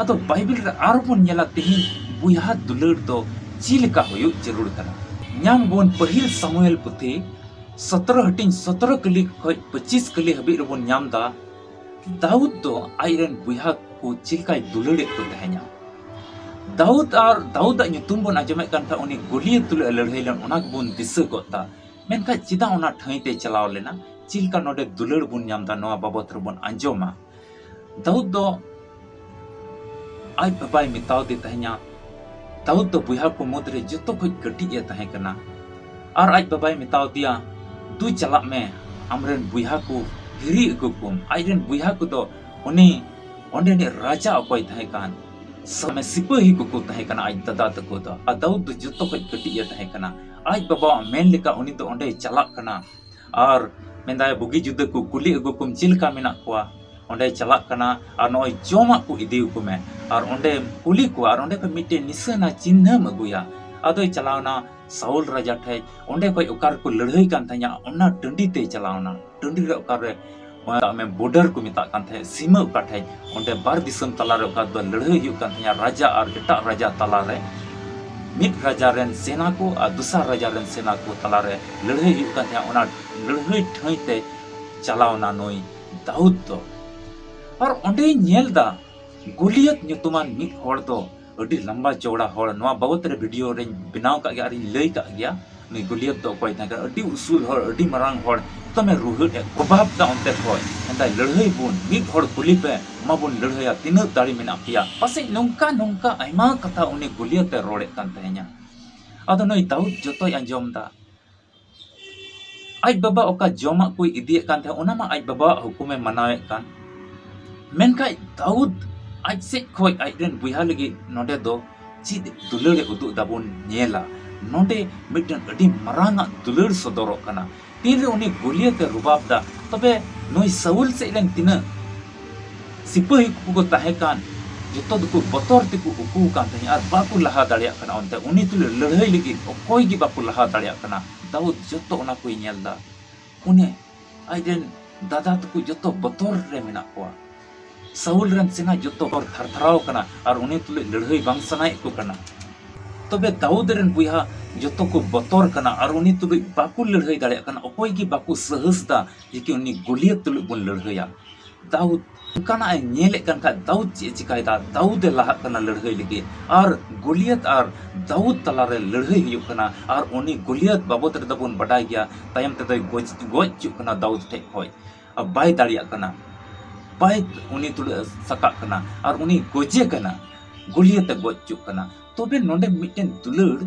ᱟᱫᱚ ᱵᱟᱭᱵᱮᱞ ᱨᱮ ᱟᱨ ᱵᱚᱱ ᱧᱮᱞᱟ ᱛᱮᱦᱮᱧ ᱵᱚᱭᱦᱟ ᱫᱩᱞᱟᱹᱲ ᱫᱚ ᱪᱮᱫ ᱞᱮᱠᱟ ᱦᱩᱭᱩᱜ ᱡᱟᱹᱨᱩᱲ ᱠᱟᱱᱟ᱾ ᱧᱟᱢ ᱵᱚᱱ ᱯᱟᱹᱦᱤᱞ ᱥᱟᱢᱩᱭᱮᱞ ᱯᱩᱛᱷᱤ ᱥᱚᱛᱨᱚ ᱦᱟᱹᱴᱤᱧ ᱥᱚᱛᱨᱚ ᱠᱟᱹᱞᱤ ᱠᱷᱚᱡ ᱯᱚᱸᱪᱤᱥ ᱠᱟᱹᱞᱤ ᱦᱟᱹᱵᱤᱡ ᱨᱮᱵᱚᱱ ᱧᱟᱢ ᱮᱫᱟ, ᱫᱟᱣᱩᱫ ᱫᱚ ᱟᱡ ᱨᱮᱱ ᱵᱚᱭᱦᱟ ᱠᱚ ᱪᱮᱫ ᱞᱮᱠᱟᱭ ᱫᱩᱞᱟᱹᱲᱮᱫ ᱠᱚ ᱛᱟᱦᱮᱸᱱᱟ᱾ ᱫᱟᱣᱩᱫ ᱟᱨ ᱫᱟᱣᱩᱫ ᱟᱜ ᱧᱩᱛᱩᱢ ᱵᱚᱱ ᱟᱸᱡᱚᱢᱮᱫ ᱠᱟᱱ ᱠᱷᱟᱱ ᱩᱱᱤ ᱜᱚᱞᱤᱭᱟᱛ ᱛᱩᱞᱩᱡ ᱮ ᱞᱟᱹᱲᱦᱟᱹᱭ ᱞᱮᱱ, ᱚᱱᱟ ᱜᱮᱵᱚᱱ ᱫᱤᱥᱟᱹ ᱜᱚᱫ ᱫᱟ᱾ ᱢᱮᱱᱠᱷᱟᱱ ᱪᱮᱫᱟᱜ ᱚᱱᱟ ᱴᱷᱟᱹᱭ ᱛᱮ ᱪᱟᱞᱟᱣ ᱞᱮᱱᱟ? ᱪᱮᱫ ᱞᱮᱠᱟ ᱱᱚᱰᱮ ᱫᱩᱞᱟᱹᱲ ᱵᱚᱱ ᱧᱟᱢ ᱫᱟ, ᱱᱚᱣᱟ ᱵᱟᱵᱚᱛ ᱨᱮᱵᱚᱱ ᱟᱸᱡᱚᱢᱟ᱾ ᱫᱟᱣᱩᱫ ᱫᱚ ᱟᱡ ᱵᱟᱵᱟᱭ ᱢᱮᱛᱟᱣᱫᱮ ᱛᱟᱦᱮᱸᱧᱟ᱾ ᱫᱟᱣᱩᱫ ᱫᱚ ᱵᱚᱭᱦᱟ ᱠᱚ ᱢᱩᱫᱽᱨᱮ ᱡᱚᱛᱚ ᱠᱷᱚᱡ ᱠᱟᱹᱴᱤᱡ ᱮ ᱛᱟᱦᱮᱸ ᱠᱟᱱᱟ᱾ ᱟᱨ ᱟᱡ ᱵᱟᱵᱟᱭ ᱢᱮᱛᱟᱣᱫᱮᱭᱟ, "ᱫᱩ ᱪᱟᱞᱟᱜ ᱢᱮ, ᱟᱢᱨᱮᱱ ᱵᱚᱭᱦᱟ ᱠᱚ ᱦᱤᱨᱤ ᱟᱹᱜᱩ ᱠᱚᱢ᱾" ᱟᱡᱨᱮᱱ ᱵᱚᱭᱦᱟ ᱠᱚᱫᱚ ᱩᱱᱤ ᱚᱸᱰᱮᱱᱤᱡ ᱨᱟᱡᱟ ᱚᱠᱚᱭ ᱛᱟᱦᱮᱸ ᱠᱟᱱ, ᱥᱟᱢᱮ ᱥᱤᱯᱟᱹᱦᱤ ᱠᱚᱠᱚ ᱛᱟᱦᱮᱸ ᱠᱟᱱᱟ, ᱟᱡ ᱫᱟᱫᱟ ᱛᱟᱠᱚ ᱫᱚ᱾ ᱟᱨ ᱫᱟᱣᱩᱫ ᱫᱚ ᱡᱚᱛᱚ ᱠᱷᱚᱡ ᱠᱟᱹᱴᱤᱡ ᱮ ᱛᱟᱦᱮᱸ ᱠᱟᱱᱟ᱾ ᱟᱡ ᱵᱟᱵᱟᱣᱟᱜ ᱢᱮᱱ ᱞᱮᱠᱟ ᱩᱱᱤ ᱫᱚ ᱚᱸᱰᱮᱭ ᱪᱟᱞᱟᱜ ᱠᱟᱱᱟ᱾ ᱟᱨ ᱢᱮᱱᱫᱟᱭ, "ᱵᱩᱜᱤ ᱡᱩᱫᱟᱹ ᱠᱚ ᱠᱩᱞᱤ ᱟᱹᱜᱩ ᱠᱚᱢ, ᱪᱮᱫ ᱞᱮᱠᱟ ᱢᱮᱱᱟᱜ ᱠᱚᱣᱟ?" ᱚᱸᱰᱮᱭ ᱪᱟᱞᱟᱜ ᱠᱟᱱᱟ ᱟᱨ ᱱᱚᱜᱼᱚᱭ ᱡᱚᱢᱟᱜ ᱠᱚ ᱤᱫᱤ ᱟᱠᱚ ᱢᱮ᱾ ᱟᱨ ᱚᱸᱰᱮᱢ ᱠᱩᱞᱤ ᱠᱚᱣᱟ ᱟᱨ ᱚᱸᱰᱮ ᱠᱷᱚᱡ ᱢᱤᱫᱴᱮᱱ ᱱᱤᱥᱟᱹᱱᱟ ᱪᱤᱱᱦᱟᱹᱢ ᱟᱹᱜᱩᱭᱟ᱾ ᱟᱫᱚᱭ ᱪᱟᱞᱟᱣᱱᱟ ᱥᱟᱩᱞ ᱨᱟᱡᱟ ᱴᱷᱮᱡ, ᱚᱸᱰᱮ ᱠᱷᱚᱡ ᱚᱠᱟ ᱨᱮᱠᱚ ᱞᱟᱹᱲᱦᱟᱹᱭ ᱠᱟᱱ ᱛᱟᱦᱮᱸᱱᱟ, ᱚᱱᱟ ᱴᱟᱺᱰᱤ ᱛᱮᱭ ᱪᱟᱞᱟᱣᱱᱟ᱾ ᱴᱟᱺᱰᱤ ᱨᱮ ᱚᱠᱟᱨᱮ, ᱢᱮᱛᱟᱜ ᱢᱮ, ᱵᱚᱰᱟᱨ ᱠᱚ ᱢᱮᱛᱟᱜ ᱠᱟᱱ ᱛᱟᱦᱮᱸᱫ, ᱥᱤᱢᱟᱹ ᱚᱠᱟ ᱴᱷᱮᱡ, ᱚᱸᱰᱮ ᱵᱟᱨ ᱫᱤᱥᱚᱢ ᱛᱟᱞᱟᱨᱮ ᱚᱠᱟ ᱫᱚ ᱞᱟᱹᱲᱦᱟᱹᱭ ᱦᱩᱭᱩᱜ ᱠᱟᱱ ᱛᱟᱦᱮᱸᱱᱟ, ᱨᱟᱡᱟ ᱟᱨ ᱮᱴᱟᱜ ᱨᱟᱡᱟ ᱛᱟᱞᱟᱨᱮ, ᱢᱤᱫ ᱨᱟᱡᱟ ᱨᱮᱱ ᱥᱮᱱᱟ ᱠᱚ ᱟᱨ ᱫᱚᱥᱟᱨ ᱨᱟᱡᱟ ᱨᱮᱱ ᱥᱮᱱᱟ ᱠᱚ ᱛᱟᱞᱟᱨᱮ ᱞᱟᱹᱲᱦᱟᱹᱭ ᱦᱩᱭᱩᱜ ᱠᱟᱱ ᱛᱟᱦᱮᱸᱱᱟ᱾ ᱚᱱᱟ ᱞᱟᱹᱲᱦᱟᱹᱭ ᱴᱷᱟᱹᱭ ᱛᱮ ᱪᱟᱞᱟᱣᱱᱟ ᱱᱩᱭ ᱫᱟᱣᱩᱫ ᱫᱚ᱾ ᱟᱨ ᱚᱸᱰᱮᱭ ᱧᱮᱞ ᱫᱟ, ᱜᱚᱞᱤᱭᱚᱛ ᱧᱩᱛᱩᱢᱟᱱ ᱢᱤᱫ ᱦᱚᱲ ᱫᱚ ᱟᱹᱰᱤ ᱞᱟᱢᱵᱟ ᱪᱚᱣᱲᱟ ᱦᱚᱲ, ᱱᱚᱣᱟ ᱵᱟᱵᱚᱛ ᱨᱮ ᱵᱷᱤᱰᱤᱭᱳ ᱨᱮᱧ ᱵᱮᱱᱟᱣ ᱠᱟᱜ ᱜᱮᱭᱟ ᱟᱨᱤᱧ ᱞᱟᱹᱭ ᱠᱟᱜ ᱜᱮᱭᱟ᱾ ᱱᱩᱭ ᱜᱚᱞᱤᱭᱚᱛ ᱫᱚ ᱚᱠᱚᱭ ᱛᱟᱦᱮᱸ ᱠᱟᱱᱟ? ᱟᱹᱰᱤ ᱩᱥᱩᱞ ᱦᱚᱲ, ᱟᱹᱰᱤ ᱢᱟᱨᱟᱝ ᱦᱚᱲ, ᱫᱚᱢᱮ ᱨᱩᱦᱮᱫ ᱮ ᱯᱨᱚᱵᱷᱟᱵ ᱫᱟ ᱚᱱᱛᱮ ᱠᱷᱚᱡ᱾ ᱢᱮᱱᱫᱟᱭ, "ᱞᱟᱹᱲᱦᱟᱹᱭ ᱵᱚᱱ, ᱢᱤᱫ ᱦᱚᱲ ᱠᱩᱞᱤ ᱯᱮ, ᱮᱢᱟ ᱵᱚᱱ ᱞᱟᱹᱲᱦᱟᱹᱭᱟ, ᱛᱤᱱᱟᱹᱜ ᱫᱟᱲᱮ ᱢᱮᱱᱟᱜ ᱯᱮᱭᱟ?" ᱯᱟᱥᱮᱡ ᱱᱚᱝᱠᱟ ᱱᱚᱝᱠᱟ ᱟᱭᱢᱟ ᱠᱟᱛᱷᱟ ᱩᱱᱤ ᱜᱚᱞᱤᱭᱚᱛ ᱮ ᱨᱚᱲᱮᱫ ᱠᱟᱱ ᱛᱟᱦᱮᱸᱧᱟ᱾ ᱟᱫᱚ ᱱᱩᱭ ᱫᱟᱣᱩᱫ ᱡᱚᱛᱚᱭ ᱟᱸᱡᱚᱢ ᱫᱟ᱾ ᱟᱡ ᱵᱟᱵᱟ ᱚᱠᱟ ᱡᱚᱢᱟᱜ ᱠᱚᱭ ᱤᱫᱤᱭᱮᱫ ᱠᱟᱱ ᱛᱟᱦᱮᱸᱫ, ᱚᱱᱟ ᱢᱟ ᱟᱡ ᱵᱟᱵᱟᱣᱟᱜ ᱦᱩᱠᱩᱢᱮ ᱢᱟᱱᱟᱣᱮᱫ ᱠᱟᱱ᱾ ᱢᱮᱱᱠᱷᱟᱡ ᱫᱟᱣᱩᱫ ᱟᱡ ᱥᱮᱫ ᱠᱷᱚᱡ ᱟᱡᱨᱮᱱ ᱵᱚᱭᱦᱟ ᱞᱟᱹᱜᱤᱫ ᱱᱚᱰᱮ ᱫᱚ ᱪᱮᱫ ᱫᱩᱞᱟᱹᱲ ᱮ ᱩᱫᱩᱜ ᱫᱟᱵᱚᱱ ᱧᱮᱞᱟ᱾ ᱱᱚᱰᱮ ᱢᱤᱫᱴᱮᱱ ᱟᱹᱰᱤ ᱢᱟᱨᱟᱝ ᱟᱜ ᱫᱩᱞᱟᱹᱲ ᱥᱚᱫᱚᱨᱚᱜ ᱠᱟᱱᱟ᱾ ᱛᱤᱱᱨᱮ ᱩᱱᱤ ᱜᱚᱞᱤᱭᱟᱛ ᱮ ᱨᱩᱵᱟᱵ ᱫᱟ, ᱛᱚᱵᱮ ᱱᱩᱭ ᱥᱟᱩᱞ ᱥᱮᱫ ᱨᱮᱱ ᱛᱤᱱᱟᱹᱜ ᱥᱤᱯᱟᱹᱦᱤ ᱠᱚᱠᱚ ᱛᱟᱦᱮᱸ ᱠᱟᱱ, ᱡᱚᱛᱚ ᱫᱚᱠᱚ ᱵᱚᱛᱚᱨ ᱛᱮᱠᱚ ᱩᱠᱩ ᱟᱠᱟᱱ ᱛᱟᱦᱮᱸᱫ ᱟᱨ ᱵᱟᱠᱚ ᱞᱟᱦᱟ ᱫᱟᱲᱮᱭᱟᱜ ᱠᱟᱱᱟ᱾ ᱚᱱᱛᱮ ᱩᱱᱤ ᱛᱩᱞᱩᱡ ᱞᱟᱹᱲᱦᱟᱹᱭ ᱞᱟᱹᱜᱤᱫ ᱚᱠᱚᱭ ᱜᱮ ᱵᱟᱠᱚ ᱞᱟᱦᱟ ᱫᱟᱲᱮᱭᱟᱜ ᱠᱟᱱᱟ᱾ ᱫᱟᱣᱩᱫ ᱡᱚᱛᱚ ᱚᱱᱟ ᱠᱚᱭ ᱧᱮᱞ ᱫᱟ᱾ ᱩᱱᱤ ᱟᱡᱨᱮᱱ ᱫᱟᱫᱟ ᱛᱟᱠᱚ ᱡᱚᱛᱚ ᱵᱚᱛᱚᱨ ᱨᱮ ᱢᱮᱱᱟᱜ ᱠᱚᱣᱟ᱾ ᱥᱟᱩᱞ ᱨᱮᱱ ᱥᱮᱱᱟ ᱡᱚᱛᱚ ᱦᱚᱲ ᱛᱷᱟᱨ ᱛᱷᱟᱨᱟᱣ ᱠᱟᱱᱟ ᱟᱨ ᱩᱱᱤ ᱛᱩᱞᱩᱡ ᱞᱟᱹᱲᱦᱟᱹᱭ ᱵᱟᱝ ᱥᱟᱱᱟᱭᱮᱫ ᱠᱚ ᱠᱟᱱᱟ᱾ ᱛᱚᱵᱮ ᱫᱟᱣᱩᱫ ᱨᱮᱱ ᱵᱚᱭᱦᱟ ᱡᱚᱛᱚ ᱠᱚ ᱵᱚᱛᱚᱨ ᱠᱟᱱᱟ ᱟᱨ ᱩᱱᱤ ᱛᱩᱞᱩᱡ ᱵᱟᱠᱚ ᱞᱟᱹᱲᱦᱟᱹᱭ ᱫᱟᱲᱮᱭᱟᱜ ᱠᱟᱱᱟ᱾ ᱚᱠᱚᱭ ᱜᱮ ᱵᱟᱠᱚ ᱥᱟᱦᱚᱥ ᱫᱟ ᱡᱮ ᱠᱤ ᱩᱱᱤ ᱜᱚᱞᱤᱭᱟᱛ ᱛᱩᱞᱩᱡ ᱵᱚᱱ ᱞᱟᱹᱲᱦᱟᱹᱭᱟ᱾ ᱫᱟᱣᱩᱫ ᱚᱱᱠᱟᱱᱟᱜ ᱮ ᱧᱮᱞᱮᱫ ᱠᱟᱱ ᱠᱷᱟᱡ, ᱫᱟᱣᱩᱫ ᱪᱮᱫ ᱮ ᱪᱤᱠᱟᱭᱮᱫᱟ? ᱫᱟᱣᱩᱫ ᱮ ᱞᱟᱦᱟᱜ ᱠᱟᱱᱟ ᱞᱟᱹᱲᱦᱟᱹᱭ ᱞᱟᱹᱜᱤᱫ, ᱟᱨ ᱜᱚᱞᱤᱭᱟᱛ ᱟᱨ ᱫᱟᱣᱩᱫ ᱛᱟᱞᱟᱨᱮ ᱞᱟᱹᱲᱦᱟᱹᱭ ᱦᱩᱭᱩᱜ ᱠᱟᱱᱟ᱾ ᱟᱨ ᱩᱱᱤ ᱜᱚᱞᱤᱭᱟᱛ ᱵᱟᱵᱚᱫ ᱨᱮᱫᱚ ᱵᱚᱱ ᱵᱟᱰᱟᱭ ᱜᱮᱭᱟ, ᱛᱟᱭᱚᱢ ᱛᱮᱫᱚᱭ ᱜᱚᱡ, ᱜᱚᱡ ᱦᱚᱪᱚᱜ ᱠᱟᱱᱟ ᱫᱟᱣᱩᱫ ᱴᱷᱮᱡ ᱠᱷᱚᱡ, ᱟᱨ ᱵᱟᱭ ᱫᱟᱲᱮᱭᱟᱜ ᱠᱟᱱᱟ, ᱵᱟᱭ, ᱩᱱᱤ ᱛᱩᱞᱟᱹ ᱥᱟᱠᱟᱜ ᱠᱟᱱᱟ, ᱟᱨ ᱩᱱᱤ ᱜᱚᱡᱮ ᱠᱟᱱᱟ, ᱜᱚᱞᱤᱭᱟᱛ ᱮ ᱜᱚᱡ ᱦᱚᱪᱚᱜ ᱠᱟᱱᱟ᱾ ᱛᱚᱵᱮ ᱱᱚᱰᱮ ᱢᱤᱫᱴᱮᱱ ᱫᱩᱞᱟᱹᱲ,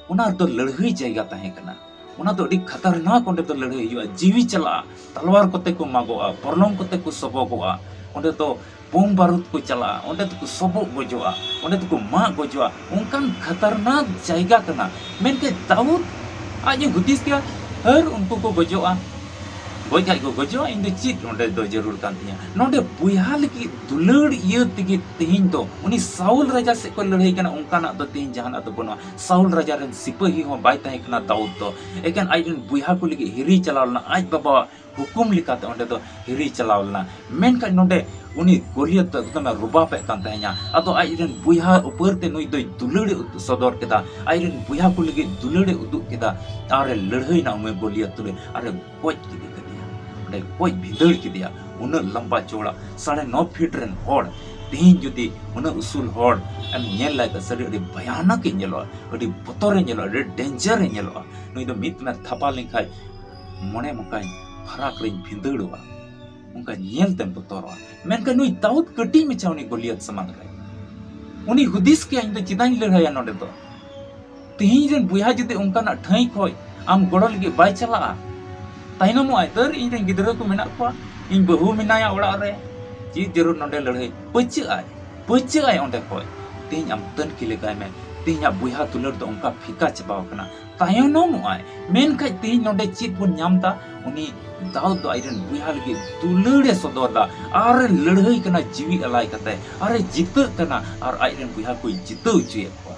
ᱚᱱᱟ ᱨᱮᱫᱚ ᱞᱟᱹᱲᱦᱟᱹᱭ ᱡᱟᱭᱜᱟ ᱛᱟᱦᱮᱸ ᱠᱟᱱᱟ᱾ ᱚᱱᱟ ᱫᱚ ᱟᱹᱰᱤ ᱠᱷᱟᱛᱟᱨᱱᱟᱠ, ᱚᱸᱰᱮ ᱫᱚ ᱞᱟᱹᱲᱦᱟᱹᱭ ᱦᱩᱭᱩᱜᱼᱟ, ᱡᱤᱣᱤ ᱪᱟᱞᱟᱜᱼᱟ, ᱛᱟᱞᱣᱟᱨ ᱠᱚᱛᱮ ᱠᱚ ᱢᱟᱜᱚᱜᱼᱟ, ᱵᱚᱨᱞᱚᱢ ᱠᱚᱛᱮ ᱠᱚ ᱥᱚᱵᱚᱜᱚᱜᱼᱟ, ᱚᱸᱰᱮ ᱫᱚ ᱵᱳᱢ ᱵᱟᱨᱩᱫ ᱠᱚ ᱪᱟᱞᱟᱜᱼᱟ, ᱚᱸᱰᱮ ᱫᱚᱠᱚ ᱥᱚᱵᱚᱜ ᱜᱚᱡᱚᱜᱼᱟ, ᱚᱸᱰᱮ ᱫᱚᱠᱚ ᱢᱟᱜ ᱜᱚᱡᱚᱜᱼᱟ᱾ ᱚᱱᱠᱟᱱ ᱠᱷᱟᱛᱟᱨᱱᱟᱠ ᱡᱟᱭᱜᱟ ᱠᱟᱱᱟ᱾ ᱢᱮᱱᱠᱷᱟᱱ ᱫᱟᱣᱩᱫ ᱟᱡ ᱮ ᱦᱩᱫᱤᱥ ᱠᱮᱭᱟ, ᱦᱟᱹᱨ, ᱩᱱᱠᱩ ᱠᱚ ᱜᱚᱡᱚᱜᱼᱟ, ᱜᱚᱡ ᱠᱷᱟᱡ ᱠᱚ ᱜᱚᱡᱚᱜᱼᱟ, ᱤᱧ ᱫᱚ ᱪᱮᱫ ᱱᱚᱰᱮ ᱫᱚ ᱡᱟᱹᱨᱩᱲ ᱠᱟᱱ ᱛᱤᱧᱟ? ᱱᱚᱰᱮ ᱵᱚᱭᱦᱟ ᱞᱟᱹᱜᱤᱫ ᱫᱩᱞᱟᱹᱲ ᱤᱭᱟᱹ ᱛᱮᱜᱮ ᱛᱮᱦᱮᱧ ᱫᱚ ᱩᱱᱤ ᱥᱟᱩᱞ ᱨᱟᱡᱟ ᱥᱮᱫ ᱠᱷᱚᱱ ᱞᱟᱹᱲᱦᱟᱹᱭ ᱠᱟᱱᱟ, ᱚᱱᱠᱟᱱᱟᱜ ᱫᱚ ᱛᱮᱦᱮᱧ ᱡᱟᱦᱟᱱᱟᱜ ᱫᱚ ᱵᱟᱹᱱᱩᱜᱼᱟ᱾ ᱥᱟᱩᱞ ᱨᱟᱡᱟ ᱨᱮᱱ ᱥᱤᱯᱟᱹᱦᱤ ᱦᱚᱸ ᱵᱟᱭ ᱛᱟᱦᱮᱸ ᱠᱟᱱᱟ ᱫᱟᱣᱩᱫ ᱫᱚ, ᱮᱠᱮᱱ ᱟᱡ ᱨᱮᱱ ᱵᱚᱭᱦᱟ ᱠᱚ ᱞᱟᱹᱜᱤᱫ ᱦᱤᱨᱤ ᱪᱟᱞᱟᱣ ᱞᱮᱱᱟ, ᱟᱡ ᱵᱟᱵᱟᱣᱟᱜ ᱦᱩᱠᱩᱢ ᱞᱮᱠᱟᱛᱮ ᱚᱸᱰᱮ ᱫᱚ ᱦᱤᱨᱤ ᱪᱟᱞᱟᱣ ᱞᱮᱱᱟ᱾ ᱢᱮᱱᱠᱷᱟᱱ ᱱᱚᱰᱮ ᱩᱱᱤ ᱜᱚᱞᱤᱭᱟᱛ ᱫᱚ ᱮᱠᱫᱚᱢᱮ ᱨᱚᱵᱟᱯᱮᱫ ᱠᱟᱱ ᱛᱟᱦᱮᱸᱧᱟ᱾ ᱟᱫᱚ ᱟᱡ ᱨᱮᱱ ᱵᱚᱭᱦᱟ ᱩᱯᱟᱹᱨ ᱛᱮ ᱱᱩᱭ ᱫᱚᱭ ᱫᱩᱞᱟᱹᱲ ᱮ ᱩᱫᱩᱜ ᱥᱚᱫᱚᱨ ᱠᱮᱫᱟ, ᱟᱡ ᱨᱮᱱ ᱵᱚᱭᱦᱟ ᱠᱚ ᱞᱟᱹᱜᱤᱫ ᱫᱩᱞᱟᱹᱲ ᱮ ᱩᱫᱩᱜ ᱠᱮᱫᱟ, ᱟᱨ ᱮ ᱞᱟᱹᱲᱦᱟᱹᱭᱱᱟ ᱩᱱᱤ ᱜᱚᱞᱤᱭᱟᱛ ᱛᱩᱞᱩᱡ, ᱟᱨ ᱮ ᱜᱚᱡ ᱠᱮᱫᱮ ᱠᱟᱫᱮᱭᱟ, ᱚᱸᱰᱮ ᱜᱚᱡ ᱵᱷᱤᱸᱫᱟᱹᱲ ᱠᱮᱫᱮᱭᱟ᱾ ᱩᱱᱟᱹᱜ ᱞᱟᱢᱵᱟ ᱪᱚᱣᱲᱟ ᱥᱟᱲᱮ ᱱᱚ ᱯᱷᱤᱴ ᱨᱮᱱ ᱦᱚᱲ, ᱛᱮᱦᱮᱧ ᱡᱩᱫᱤ ᱩᱱᱟᱹᱜ ᱩᱥᱩᱞ ᱦᱚᱲ ᱮᱢ ᱧᱮᱞ ᱞᱮᱠᱷᱟᱱ ᱥᱟᱹᱨᱤ ᱟᱹᱰᱤ ᱵᱷᱚᱭᱟᱱᱚᱠ ᱮ ᱧᱮᱞᱚᱜᱼᱟ, ᱟᱹᱰᱤ ᱵᱚᱛᱚᱨ ᱮ ᱧᱮᱞᱚᱜᱼᱟ, ᱟᱹᱰᱤ ᱰᱮᱧᱡᱟᱨ ᱮ ᱧᱮᱞᱚᱜᱼᱟ᱾ ᱱᱩᱭ ᱫᱚ ᱢᱤᱫ ᱢᱮ ᱛᱷᱟᱯᱟ ᱞᱮᱱᱠᱷᱟᱱ ᱢᱚᱱᱮ ᱢᱚᱠᱟᱧ ᱯᱷᱟᱨᱟᱠ ᱨᱮᱧ ᱵᱷᱤᱸᱫᱟᱹᱲᱚᱜᱼᱟ, ᱚᱱᱠᱟ ᱧᱮᱞ ᱛᱮᱢ ᱵᱚᱛᱚᱨᱚᱜᱼᱟ᱾ ᱢᱮᱱᱠᱷᱟᱱ ᱱᱩᱭ ᱫᱟᱣᱩᱫ ᱠᱟᱹᱴᱤᱡ ᱢᱟᱪᱷᱟ ᱩᱱᱤ ᱜᱚᱞᱤᱭᱟᱛ ᱥᱟᱢᱟᱝ ᱨᱮ, ᱩᱱᱤ ᱦᱩᱫᱤᱥ ᱠᱮᱭᱟ, ᱤᱧ ᱫᱚ ᱪᱮᱫᱟᱜ ᱤᱧ ᱞᱟᱹᱲᱦᱟᱹᱭᱟ ᱱᱚᱰᱮ ᱫᱚ? ᱛᱤᱦᱤᱧ ᱨᱮᱱ ᱵᱚᱭᱦᱟ ᱡᱩᱫᱤ ᱚᱱᱠᱟᱱᱟᱜ ᱴᱷᱟᱹᱭ ᱠᱷᱚᱡ ᱟᱢ ᱜᱚᱲᱚ ᱞᱟᱹᱜᱤᱫ ᱵᱟᱭ ᱪᱟᱞᱟᱜᱼᱟ, ᱛᱟᱭᱱᱚᱢᱚᱜ ᱟᱭ, ᱫᱟᱹᱨ, ᱤᱧ ᱨᱮᱱ ᱜᱤᱫᱽᱨᱟᱹ ᱠᱚ ᱢᱮᱱᱟᱜ ᱠᱚᱣᱟ, ᱤᱧ ᱵᱟᱹᱦᱩ ᱢᱮᱱᱟᱭᱟ ᱚᱲᱟᱜ ᱨᱮ, ᱪᱮᱫ ᱡᱟᱹᱨᱩᱲ ᱱᱚᱰᱮ ᱞᱟᱹᱲᱦᱟᱹᱭ? ᱯᱟᱹᱪᱟᱹᱜ ᱟᱭ, ᱯᱟᱹᱪᱟᱹᱜ ᱟᱭ ᱚᱸᱰᱮ ᱠᱷᱚᱡ᱾ ᱛᱤᱦᱤᱧ ᱟᱢ ᱛᱟᱹᱱᱠᱤ ᱞᱮᱜᱟᱭ ᱢᱮ, ᱛᱤᱦᱤᱧᱟᱜ ᱵᱚᱭᱦᱟ ᱫᱩᱞᱟᱹᱲ ᱫᱚ ᱚᱱᱠᱟ ᱯᱷᱤᱠᱟ ᱪᱟᱵᱟᱣ ᱠᱟᱱᱟ, ᱛᱟᱭᱱᱚᱢᱚᱜ ᱟᱭ᱾ ᱢᱮᱱᱠᱷᱟᱡ ᱛᱤᱦᱤᱧ ᱱᱚᱰᱮ ᱪᱮᱫ ᱵᱚᱱ ᱧᱟᱢ ᱫᱟ? ᱩᱱᱤ ᱫᱟᱣᱩᱫ ᱫᱚ ᱟᱡᱨᱮᱱ ᱵᱚᱭᱦᱟ ᱞᱟᱹᱜᱤᱫ ᱫᱩᱞᱟᱹᱲ ᱮ ᱥᱚᱫᱚᱨ ᱫᱟ, ᱟᱨ ᱮ ᱞᱟᱹᱲᱦᱟᱹᱭ ᱠᱟᱱᱟ ᱡᱤᱣᱤ ᱟᱞᱟᱭ ᱠᱟᱛᱮ, ᱟᱨ ᱮ ᱡᱤᱛᱟᱹᱜ ᱠᱟᱱᱟ, ᱟᱨ ᱟᱡᱨᱮᱱ ᱵᱚᱭᱦᱟ ᱠᱚᱭ ᱡᱤᱛᱟᱹᱣ ᱦᱚᱪᱚᱭᱮᱫ ᱠᱚᱣᱟ᱾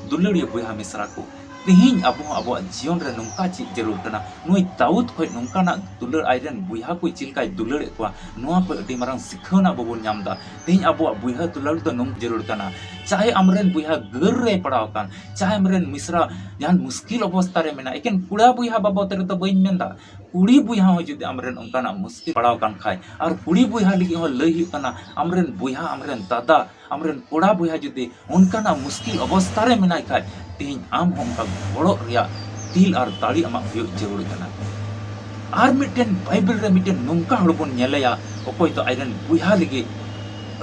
ᱫᱩᱞᱟᱹᱲᱤᱭᱟᱹ ᱵᱚᱭᱦᱟ ᱢᱤᱥᱨᱟ ᱠᱚ, ᱛᱮᱦᱮᱧ ᱟᱵᱚ ᱦᱚᱸ ᱟᱵᱚᱣᱟᱜ ᱡᱤᱭᱚᱱ ᱨᱮ ᱱᱚᱝᱠᱟ ᱪᱮᱫ ᱡᱟᱹᱨᱩᱲ ᱠᱟᱱᱟ? ᱱᱩᱭ ᱫᱟᱣᱩᱫ ᱠᱷᱚᱱ ᱱᱚᱝᱠᱟᱱᱟᱜ ᱫᱩᱞᱟᱹᱲ, ᱟᱡᱨᱮᱱ ᱵᱚᱭᱦᱟ ᱠᱚ ᱪᱮᱫ ᱞᱮᱠᱟᱭ ᱫᱩᱞᱟᱹᱲᱮᱫ ᱠᱚᱣᱟ, ᱱᱚᱣᱟ ᱠᱷᱚᱱ ᱟᱹᱰᱤ ᱢᱟᱨᱟᱝ ᱥᱤᱠᱷᱟᱹᱣᱱᱟ ᱟᱵᱚ ᱵᱚᱱ ᱧᱟᱢ ᱮᱫᱟ᱾ ᱛᱮᱦᱮᱧ ᱟᱵᱚᱣᱟᱜ ᱵᱚᱭᱦᱟ ᱫᱩᱞᱟᱹᱲ ᱫᱚ ᱱᱚᱝᱠᱟ ᱡᱟᱹᱨᱩᱲ ᱠᱟᱱᱟ, ᱪᱟᱦᱮ ᱟᱢᱨᱮᱱ ᱵᱚᱭᱦᱟ ᱜᱟᱹᱨ ᱨᱮᱭ ᱯᱟᱲᱟᱣ ᱟᱠᱟᱱ, ᱪᱟᱦᱮ ᱟᱢᱨᱮᱱ ᱢᱤᱥᱨᱟ ᱡᱟᱦᱟᱱ ᱢᱩᱥᱠᱤᱞ ᱚᱵᱚᱥᱛᱟ ᱨᱮ ᱢᱮᱱᱟᱜ, ᱮᱠᱮᱱ ᱠᱚᱲᱟ ᱵᱚᱭᱦᱟ ᱵᱟᱵᱚᱫ ᱨᱮᱫᱚ ᱵᱟᱹᱧ ᱢᱮᱱᱫᱟ, ᱠᱩᱲᱤ ᱵᱚᱭᱦᱟ ᱦᱚᱸ ᱡᱩᱫᱤ ᱟᱢᱨᱮᱱ ᱚᱱᱠᱟᱱᱟᱜ ᱢᱩᱥᱠᱤᱞ ᱯᱟᱲᱟᱣ ᱟᱠᱟᱱ ᱠᱷᱟᱡ, ᱟᱨ ᱠᱩᱲᱤ ᱵᱚᱭᱦᱟ ᱞᱟᱹᱜᱤᱫ ᱦᱚᱸ ᱞᱟᱹᱭ ᱦᱩᱭᱩᱜ ᱠᱟᱱᱟ, ᱟᱢᱨᱮᱱ ᱵᱚᱭᱦᱟ, ᱟᱢᱨᱮᱱ ᱫᱟᱫᱟ, ᱟᱢᱨᱮᱱ ᱠᱚᱲᱟ ᱵᱚᱭᱦᱟ ᱡᱩᱫᱤ ᱚᱱᱠᱟᱱᱟᱜ ᱢᱩᱥᱠᱤᱞ ᱚᱵᱚᱥᱛᱟ ᱨᱮ ᱢᱮᱱᱟᱭ ᱠᱷᱟᱡ, ᱛᱮᱦᱮᱧ ᱟᱢ ᱦᱚᱸ ᱚᱱᱠᱟ ᱜᱚᱲᱚᱜ ᱨᱮᱭᱟᱜ ᱫᱤᱞ ᱟᱨ ᱫᱟᱲᱮ ᱟᱢᱟᱜ ᱦᱩᱭᱩᱜ ᱡᱟᱹᱨᱩᱲ ᱠᱟᱱᱟ᱾ ᱟᱨ ᱢᱤᱫᱴᱮᱱ ᱵᱟᱭᱵᱮᱞ ᱨᱮ ᱢᱤᱫᱴᱮᱱ ᱱᱚᱝᱠᱟ ᱦᱚᱲ ᱵᱚᱱ ᱧᱮᱞᱮᱭᱟ, ᱚᱠᱚᱭ ᱫᱚ ᱟᱡᱨᱮᱱ ᱵᱚᱭᱦᱟ ᱞᱟᱹᱜᱤᱫ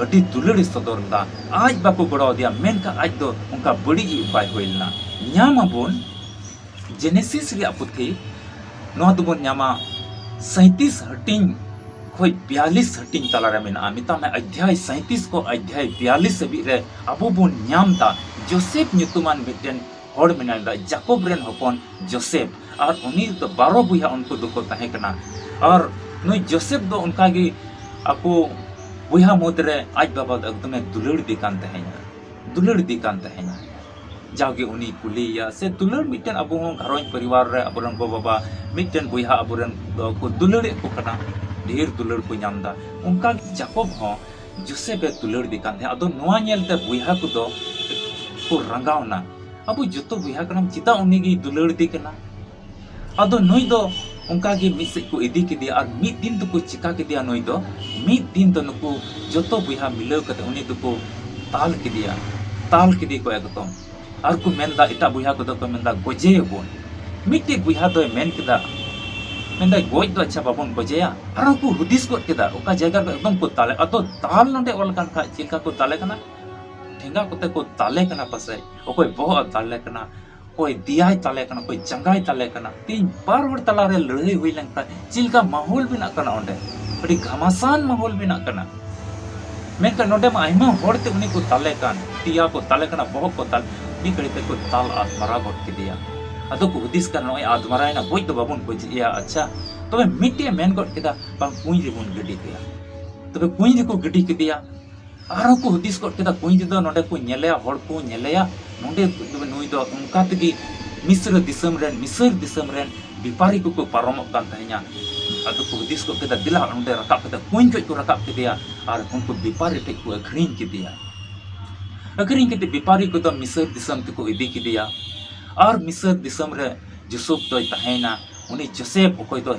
ᱟᱹᱰᱤ ᱫᱩᱞᱟᱹᱲ ᱮ ᱥᱚᱫᱚᱨ ᱞᱮᱫᱟ᱾ ᱟᱡ ᱵᱟᱠᱚ ᱜᱚᱲᱚ ᱟᱫᱮᱭᱟ, ᱢᱮᱱᱠᱷᱟᱱ ᱟᱡ ᱫᱚ ᱚᱱᱠᱟ ᱵᱟᱹᱲᱤᱡ ᱤᱡ ᱩᱯᱟᱭ ᱦᱩᱭ ᱞᱮᱱᱟ᱾ ᱧᱟᱢ ᱟᱵᱚᱱ ᱡᱮᱱᱮᱥᱤᱥ ᱨᱮᱭᱟᱜ ᱯᱩᱛᱷᱤ, ᱱᱚᱣᱟ ᱫᱚᱵᱚᱱ ᱧᱟᱢᱟ ᱥᱟᱸᱭᱛᱤᱥ ᱦᱟᱹᱴᱤᱧ ᱠᱷᱚᱡ ᱵᱤᱭᱟᱞᱤᱥ ᱦᱟᱹᱴᱤᱧ ᱛᱟᱞᱟᱨᱮ ᱢᱮᱱᱟᱜᱼᱟ᱾ ᱢᱮᱛᱟᱜ ᱢᱮ ᱚᱫᱷᱭᱟᱭ ᱥᱟᱸᱭᱛᱤᱥ ᱠᱷᱚᱱ ᱚᱫᱷᱭᱟᱭ ᱵᱤᱭᱟᱞᱤᱥ ᱦᱟᱹᱵᱤᱡ ᱨᱮ ᱟᱵᱚ ᱵᱚᱱ ᱧᱟᱢ ᱮᱫᱟ ᱡᱳᱥᱮᱯ ᱧᱩᱛᱩᱢᱟᱱ ᱢᱤᱫᱴᱮᱱ ᱦᱚᱲ ᱢᱮᱱᱟᱭ ᱫᱟ, ᱡᱟᱠᱚᱵ ᱨᱮᱱ ᱦᱚᱯᱚᱱ ᱡᱳᱥᱮᱯ᱾ ᱟᱨ ᱩᱱᱤ ᱫᱚ ᱵᱟᱨᱚ ᱵᱚᱭᱦᱟ ᱩᱱᱠᱩ ᱫᱚᱠᱚ ᱛᱟᱦᱮᱸ ᱠᱟᱱᱟ᱾ ᱟᱨ ᱱᱩᱭ ᱡᱳᱥᱮᱯ ᱫᱚ ᱚᱱᱠᱟᱜᱮ ᱟᱠᱚ ᱵᱚᱭᱦᱟ ᱢᱩᱫᱽᱨᱮ ᱟᱡ ᱵᱟᱵᱟ ᱫᱚ ᱮᱠᱫᱚᱢᱮ ᱫᱩᱞᱟᱹᱲ ᱤᱫᱤ ᱠᱟᱱ ᱛᱟᱦᱮᱸᱱᱟ, ᱫᱩᱞᱟᱹᱲ ᱤᱫᱤ ᱠᱟᱱ ᱛᱟᱦᱮᱸᱱᱟ᱾ ᱡᱟᱣᱜᱮ ᱩᱱᱤ ᱠᱩᱞᱤᱭᱮᱭᱟ ᱥᱮ ᱫᱩᱞᱟᱹᱲ, ᱢᱤᱫᱴᱮᱱ ᱟᱵᱚ ᱦᱚᱸ ᱜᱷᱟᱨᱚᱸᱡᱽ ᱯᱚᱨᱤᱵᱟᱨ ᱨᱮ ᱟᱵᱚᱨᱮᱱ ᱜᱚ ᱵᱟᱵᱟ ᱢᱤᱫᱴᱮᱱ ᱵᱚᱭᱦᱟ ᱟᱵᱚᱨᱮᱱ ᱫᱚ ᱠᱚ ᱫᱩᱞᱟᱹᱲᱮᱫ ᱠᱚ ᱠᱟᱱᱟ, ᱰᱷᱮᱨ ᱫᱩᱞᱟᱹᱲ ᱠᱚ ᱧᱟᱢ ᱮᱫᱟ᱾ ᱚᱱᱠᱟ ᱡᱟᱠᱚᱵ ᱦᱚᱸ ᱡᱳᱥᱮᱯ ᱮ ᱫᱩᱞᱟᱹᱲ ᱤᱫᱤ ᱠᱟᱱ ᱛᱟᱦᱮᱸᱫ᱾ ᱟᱫᱚ ᱱᱚᱣᱟ ᱧᱮᱞᱛᱮ ᱵᱚᱭᱦᱟ ᱠᱚᱫᱚ ᱠᱚ ᱨᱟᱸᱜᱟᱣ ᱮᱱᱟ, "ᱟᱵᱚ ᱡᱚᱛᱚ ᱵᱚᱭᱦᱟ ᱠᱟᱱᱟᱢ, ᱪᱮᱫᱟᱜ ᱩᱱᱤ ᱜᱮᱭ ᱫᱩᱞᱟᱹᱲ ᱤᱫᱤ ᱠᱟᱱᱟ?" ᱟᱫᱚ ᱱᱩᱭ ᱫᱚ ᱚᱱᱠᱟ ᱜᱮ ᱢᱤᱫ ᱥᱮᱫ ᱠᱚ ᱤᱫᱤ ᱠᱮᱫᱮᱭᱟ ᱟᱨ ᱢᱤᱫ ᱫᱤᱱ ᱫᱚᱠᱚ ᱪᱤᱠᱟ ᱠᱮᱫᱮᱭᱟ᱾ ᱱᱩᱭ ᱫᱚ ᱢᱤᱫ ᱫᱤᱱ ᱫᱚ ᱱᱩᱠᱩ ᱡᱚᱛᱚ ᱵᱚᱭᱦᱟ ᱢᱤᱞᱟᱹᱣ ᱠᱟᱛᱮ ᱩᱱᱤ ᱫᱚᱠᱚ ᱫᱟᱞ ᱠᱮᱫᱮᱭᱟ, ᱫᱟᱞ ᱠᱮᱫᱮ ᱠᱚ ᱮᱠᱫᱚᱢ᱾ ᱟᱨ ᱠᱚ ᱢᱮᱱᱫᱟ, ᱮᱴᱟᱜ ᱵᱚᱭᱦᱟ ᱠᱚᱫᱚ ᱠᱚ ᱢᱮᱱᱫᱟ, "ᱜᱚᱡᱮᱭᱟᱵᱚᱱ᱾" ᱢᱤᱫᱴᱮᱡ ᱵᱚᱭᱦᱟ ᱫᱚᱭ ᱢᱮᱱ ᱠᱮᱫᱟ, ᱢᱮᱱᱫᱟᱭ, "ᱜᱚᱡ ᱫᱚ ᱟᱪᱪᱷᱟ ᱵᱟᱵᱚᱱ ᱜᱚᱡᱮᱭᱟ᱾" ᱟᱨᱦᱚᱸ ᱠᱚ ᱦᱩᱫᱤᱥ ᱜᱚᱫ ᱠᱮᱫᱟ, ᱚᱠᱟ ᱡᱟᱭᱜᱟ ᱨᱮ ᱮᱠᱫᱚᱢ ᱠᱚ ᱫᱟᱞᱮ, ᱟᱫᱚ ᱫᱟᱞ ᱱᱚᱰᱮ ᱚᱞ ᱟᱠᱟᱱ ᱠᱷᱟᱡ ᱪᱮᱫ ᱞᱮᱠᱟ ᱠᱚ ᱫᱟᱞᱮ ᱠᱟᱱᱟ? ᱴᱷᱮᱸᱜᱟ ᱠᱚᱛᱮ ᱠᱚ ᱫᱟᱞᱮ ᱠᱟᱱᱟ ᱯᱟᱥᱮᱡ, ᱚᱠᱚᱭ ᱵᱚᱦᱚᱜ ᱮ ᱫᱟᱞᱮ ᱠᱟᱱᱟ, ᱚᱠᱚᱭ ᱫᱮᱭᱟᱭ ᱛᱟᱞᱮ ᱠᱟᱱᱟ, ᱚᱠᱚᱭ ᱡᱟᱸᱜᱟᱭ ᱛᱟᱞᱮ ᱠᱟᱱᱟ᱾ ᱛᱮᱦᱮᱧ ᱵᱟᱨ ᱦᱚᱲ ᱛᱟᱞᱟᱨᱮ ᱞᱟᱹᱲᱦᱟᱹᱭ ᱦᱩᱭ ᱞᱮᱱᱠᱷᱟᱱ ᱪᱮᱫ ᱞᱮᱠᱟ ᱢᱟᱦᱚᱞ ᱵᱮᱱᱟᱜ ᱠᱟᱱᱟ ᱚᱸᱰᱮ? ᱟᱹᱰᱤ ᱜᱷᱟᱢᱟᱥᱟᱱ ᱢᱟᱦᱚᱞ ᱵᱮᱱᱟᱜ ᱠᱟᱱᱟ᱾ ᱢᱮᱱᱠᱷᱟᱱ ᱱᱚᱰᱮ ᱢᱟ ᱟᱭᱢᱟ ᱦᱚᱲ ᱛᱮ ᱩᱱᱤ ᱠᱚ ᱛᱟᱞᱮ ᱠᱟᱱ, ᱛᱤᱭᱟ ᱠᱚ ᱛᱟᱞᱮ ᱠᱟᱱᱟ, ᱵᱚᱦᱚᱜ ᱠᱚ ᱛᱟᱞᱮ, ᱢᱤᱫ ᱜᱷᱟᱹᱲᱤ ᱛᱮᱠᱚ ᱫᱟᱞ ᱟᱫᱢᱟᱨᱟ ᱜᱚᱫ ᱠᱮᱫᱮᱭᱟ᱾ ᱟᱫᱚ ᱠᱚ ᱦᱩᱫᱤᱥ ᱠᱟᱱ, "ᱱᱚᱜᱼᱚᱭ ᱟᱫᱢᱟᱨᱟᱭᱮᱱᱟ, ᱜᱚᱡ ᱫᱚ ᱵᱟᱵᱚᱱ ᱜᱚᱡᱮᱭᱟ, ᱟᱪᱪᱷᱟ?" ᱛᱚᱵᱮ ᱢᱤᱫᱴᱮᱡ ᱮ ᱢᱮᱱ ᱜᱚᱫ ᱠᱮᱫᱟ, "ᱵᱟᱝ, ᱠᱩᱧ ᱨᱮᱵᱚᱱ ᱜᱤᱰᱤ ᱠᱟᱭᱟ᱾" ᱛᱚᱵᱮ ᱠᱩᱧ ᱨᱮᱠᱚ ᱜᱤᱰᱤ ᱠᱮᱫᱮᱭᱟ᱾ ᱟᱨᱦᱚᱸ ᱠᱚ ᱦᱩᱫᱤᱥ ᱜᱚᱫ ᱠᱮᱫᱟ, ᱠᱩᱧ ᱨᱮᱫᱚ ᱱᱚᱰᱮ ᱠᱚ ᱧᱮᱞᱮᱭᱟ, ᱦᱚᱲ ᱠᱚ ᱧᱮᱞᱮᱭᱟ, ᱱᱚᱰᱮ ᱱᱩᱭ ᱫᱚ ᱚᱱᱠᱟ ᱛᱮᱜᱮ ᱢᱤᱥᱨ ᱫᱤᱥᱚᱢ ᱨᱮᱱ, ᱢᱤᱥᱨ ᱫᱤᱥᱚᱢ ᱨᱮᱱ ᱵᱮᱯᱟᱨᱤ ᱠᱚᱠᱚ ᱯᱟᱨᱚᱢᱚᱜ ᱠᱟᱱ ᱛᱟᱦᱮᱸᱧᱟ᱾ ᱟᱫᱚ ᱠᱚ ᱦᱩᱫᱤᱥ ᱜᱚᱫ ᱠᱮᱫᱟ, ᱫᱮᱞᱟ ᱚᱸᱰᱮ ᱨᱟᱠᱟᱵ ᱠᱟᱛᱮ ᱠᱩᱧ ᱠᱷᱚᱡ ᱠᱚ ᱨᱟᱠᱟᱵ ᱠᱮᱫᱮᱭᱟ ᱟᱨ ᱩᱱᱠᱩ ᱵᱮᱯᱟᱨᱤ ᱴᱷᱮᱡ ᱠᱚ ᱟᱹᱠᱷᱨᱤᱧ ᱠᱮᱫᱮᱭᱟ᱾ ᱟᱹᱠᱷᱨᱤᱧ ᱠᱟᱛᱮ ᱵᱮᱯᱟᱨᱤ ᱠᱚᱫᱚ ᱢᱤᱥᱨ ᱫᱤᱥᱚᱢ ᱛᱮᱠᱚ ᱤᱫᱤ ᱠᱮᱫᱮᱭᱟ᱾ ᱟᱨ ᱢᱤᱥᱨ ᱫᱤᱥᱚᱢ ᱨᱮ ᱡᱩᱥᱩᱯ ᱫᱚᱭ ᱛᱟᱦᱮᱸᱭᱮᱱᱟ᱾ ᱩᱱᱤ ᱡᱳᱥᱮᱯ, ᱚᱠᱚᱭ ᱫᱚ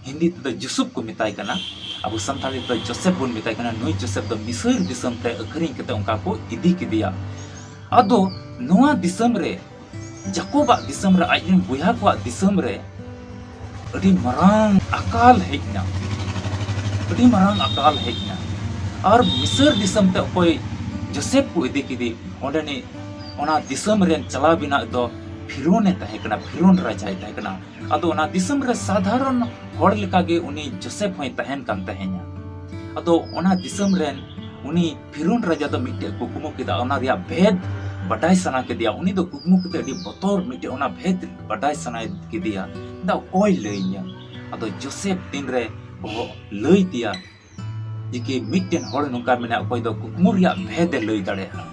ᱦᱤᱱᱫᱤ ᱛᱮᱫᱚ ᱡᱩᱥᱩᱯ ᱠᱚ ᱢᱮᱛᱟᱭ ᱠᱟᱱᱟ, ᱟᱵᱚ ᱥᱟᱱᱛᱟᱲᱤ ᱛᱮᱫᱚ ᱡᱳᱥᱮᱯ ᱵᱚᱱ ᱢᱮᱛᱟᱭ ᱠᱟᱱᱟ, ᱱᱩᱭ ᱡᱳᱥᱮᱯ ᱫᱚ ᱢᱤᱥᱨ ᱫᱤᱥᱚᱢ ᱛᱮ ᱟᱹᱠᱷᱨᱤᱧ ᱠᱟᱛᱮ ᱚᱱᱠᱟ ᱠᱚ ᱤᱫᱤ ᱠᱮᱫᱮᱭᱟ᱾ ᱟᱫᱚ ᱱᱚᱣᱟ ᱫᱤᱥᱚᱢ ᱨᱮ, ᱡᱟᱠᱚᱵᱟᱜ ᱫᱤᱥᱚᱢ ᱨᱮ, ᱟᱡ ᱨᱮᱱ ᱵᱚᱭᱦᱟ ᱠᱚᱣᱟᱜ ᱫᱤᱥᱚᱢ ᱨᱮ ᱟᱹᱰᱤ ᱢᱟᱨᱟᱝ ᱟᱠᱟᱞ ᱦᱮᱡ ᱮᱱᱟ᱾ ᱟᱹᱰᱤ ᱢᱟᱨᱟᱝ ᱟᱠᱟᱞ ᱦᱮᱡ ᱮᱱᱟ᱾ ᱟᱨ ᱢᱤᱥᱨ ᱫᱤᱥᱚᱢ ᱛᱮ ᱚᱠᱚᱭ ᱡᱳᱥᱮᱯ ᱠᱚ ᱤᱫᱤ ᱠᱮᱫᱮ, ᱚᱸᱰᱮᱱᱤᱡ, ᱚᱱᱟ ᱫᱤᱥᱚᱢ ᱨᱮᱱ ᱪᱟᱞᱟᱣ ᱵᱮᱱᱟᱜ ᱫᱚ ᱯᱷᱤᱨᱳᱱ ᱮ ᱛᱟᱦᱮᱸ ᱠᱟᱱᱟ, ᱯᱷᱤᱨᱳᱱ ᱨᱟᱡᱟᱭ ᱛᱟᱦᱮᱸ ᱠᱟᱱᱟ᱾ ᱟᱫᱚ ᱚᱱᱟ ᱫᱤᱥᱚᱢ ᱨᱮ ᱥᱟᱫᱷᱟᱨᱚᱱ ᱦᱚᱲ ᱞᱮᱠᱟᱜᱮ ᱩᱱᱤ ᱡᱳᱥᱮᱯ ᱦᱚᱸᱭ ᱛᱟᱦᱮᱱ ᱠᱟᱱ ᱛᱟᱦᱮᱸᱧᱟ᱾ ᱟᱫᱚ ᱚᱱᱟ ᱫᱤᱥᱚᱢ ᱨᱮᱱ ᱩᱱᱤ ᱯᱷᱤᱨᱳᱱ ᱨᱟᱡᱟ ᱫᱚ ᱢᱤᱫᱴᱮᱡ ᱠᱩᱠᱢᱩ ᱠᱮᱫᱟ, ᱚᱱᱟ ᱨᱮᱭᱟᱜ ᱵᱷᱮᱫ ᱵᱟᱰᱟᱭ ᱥᱟᱱᱟ ᱠᱮᱫᱮᱭᱟ᱾ ᱩᱱᱤ ᱫᱚ ᱠᱩᱠᱢᱩ ᱠᱟᱛᱮ ᱟᱹᱰᱤ ᱵᱚᱛᱚᱨ ᱢᱤᱫᱴᱮᱡ ᱚᱱᱟ ᱵᱷᱮᱫ ᱵᱟᱰᱟᱭ ᱥᱟᱱᱟᱭ ᱠᱮᱫᱮᱭᱟ᱾ ᱫᱟ ᱚᱠᱚᱭ ᱞᱟᱹᱭᱟᱹᱧᱟ? ᱟᱫᱚ ᱡᱳᱥᱮᱯ ᱛᱤᱱᱨᱮ ᱵᱚᱦᱚᱜ ᱞᱟᱹᱭ ᱛᱮᱭᱟ ᱡᱮ ᱠᱤ ᱢᱤᱫᱴᱮᱱ ᱦᱚᱲ ᱱᱚᱝᱠᱟ ᱢᱮᱱᱟᱭᱟ, ᱚᱠᱚᱭ ᱫᱚ ᱠᱩᱠᱢᱩ ᱨᱮᱭᱟᱜ ᱵᱷᱮᱫ ᱮ ᱞᱟᱹᱭ ᱫᱟᱲᱮᱭᱟᱜᱼᱟ᱾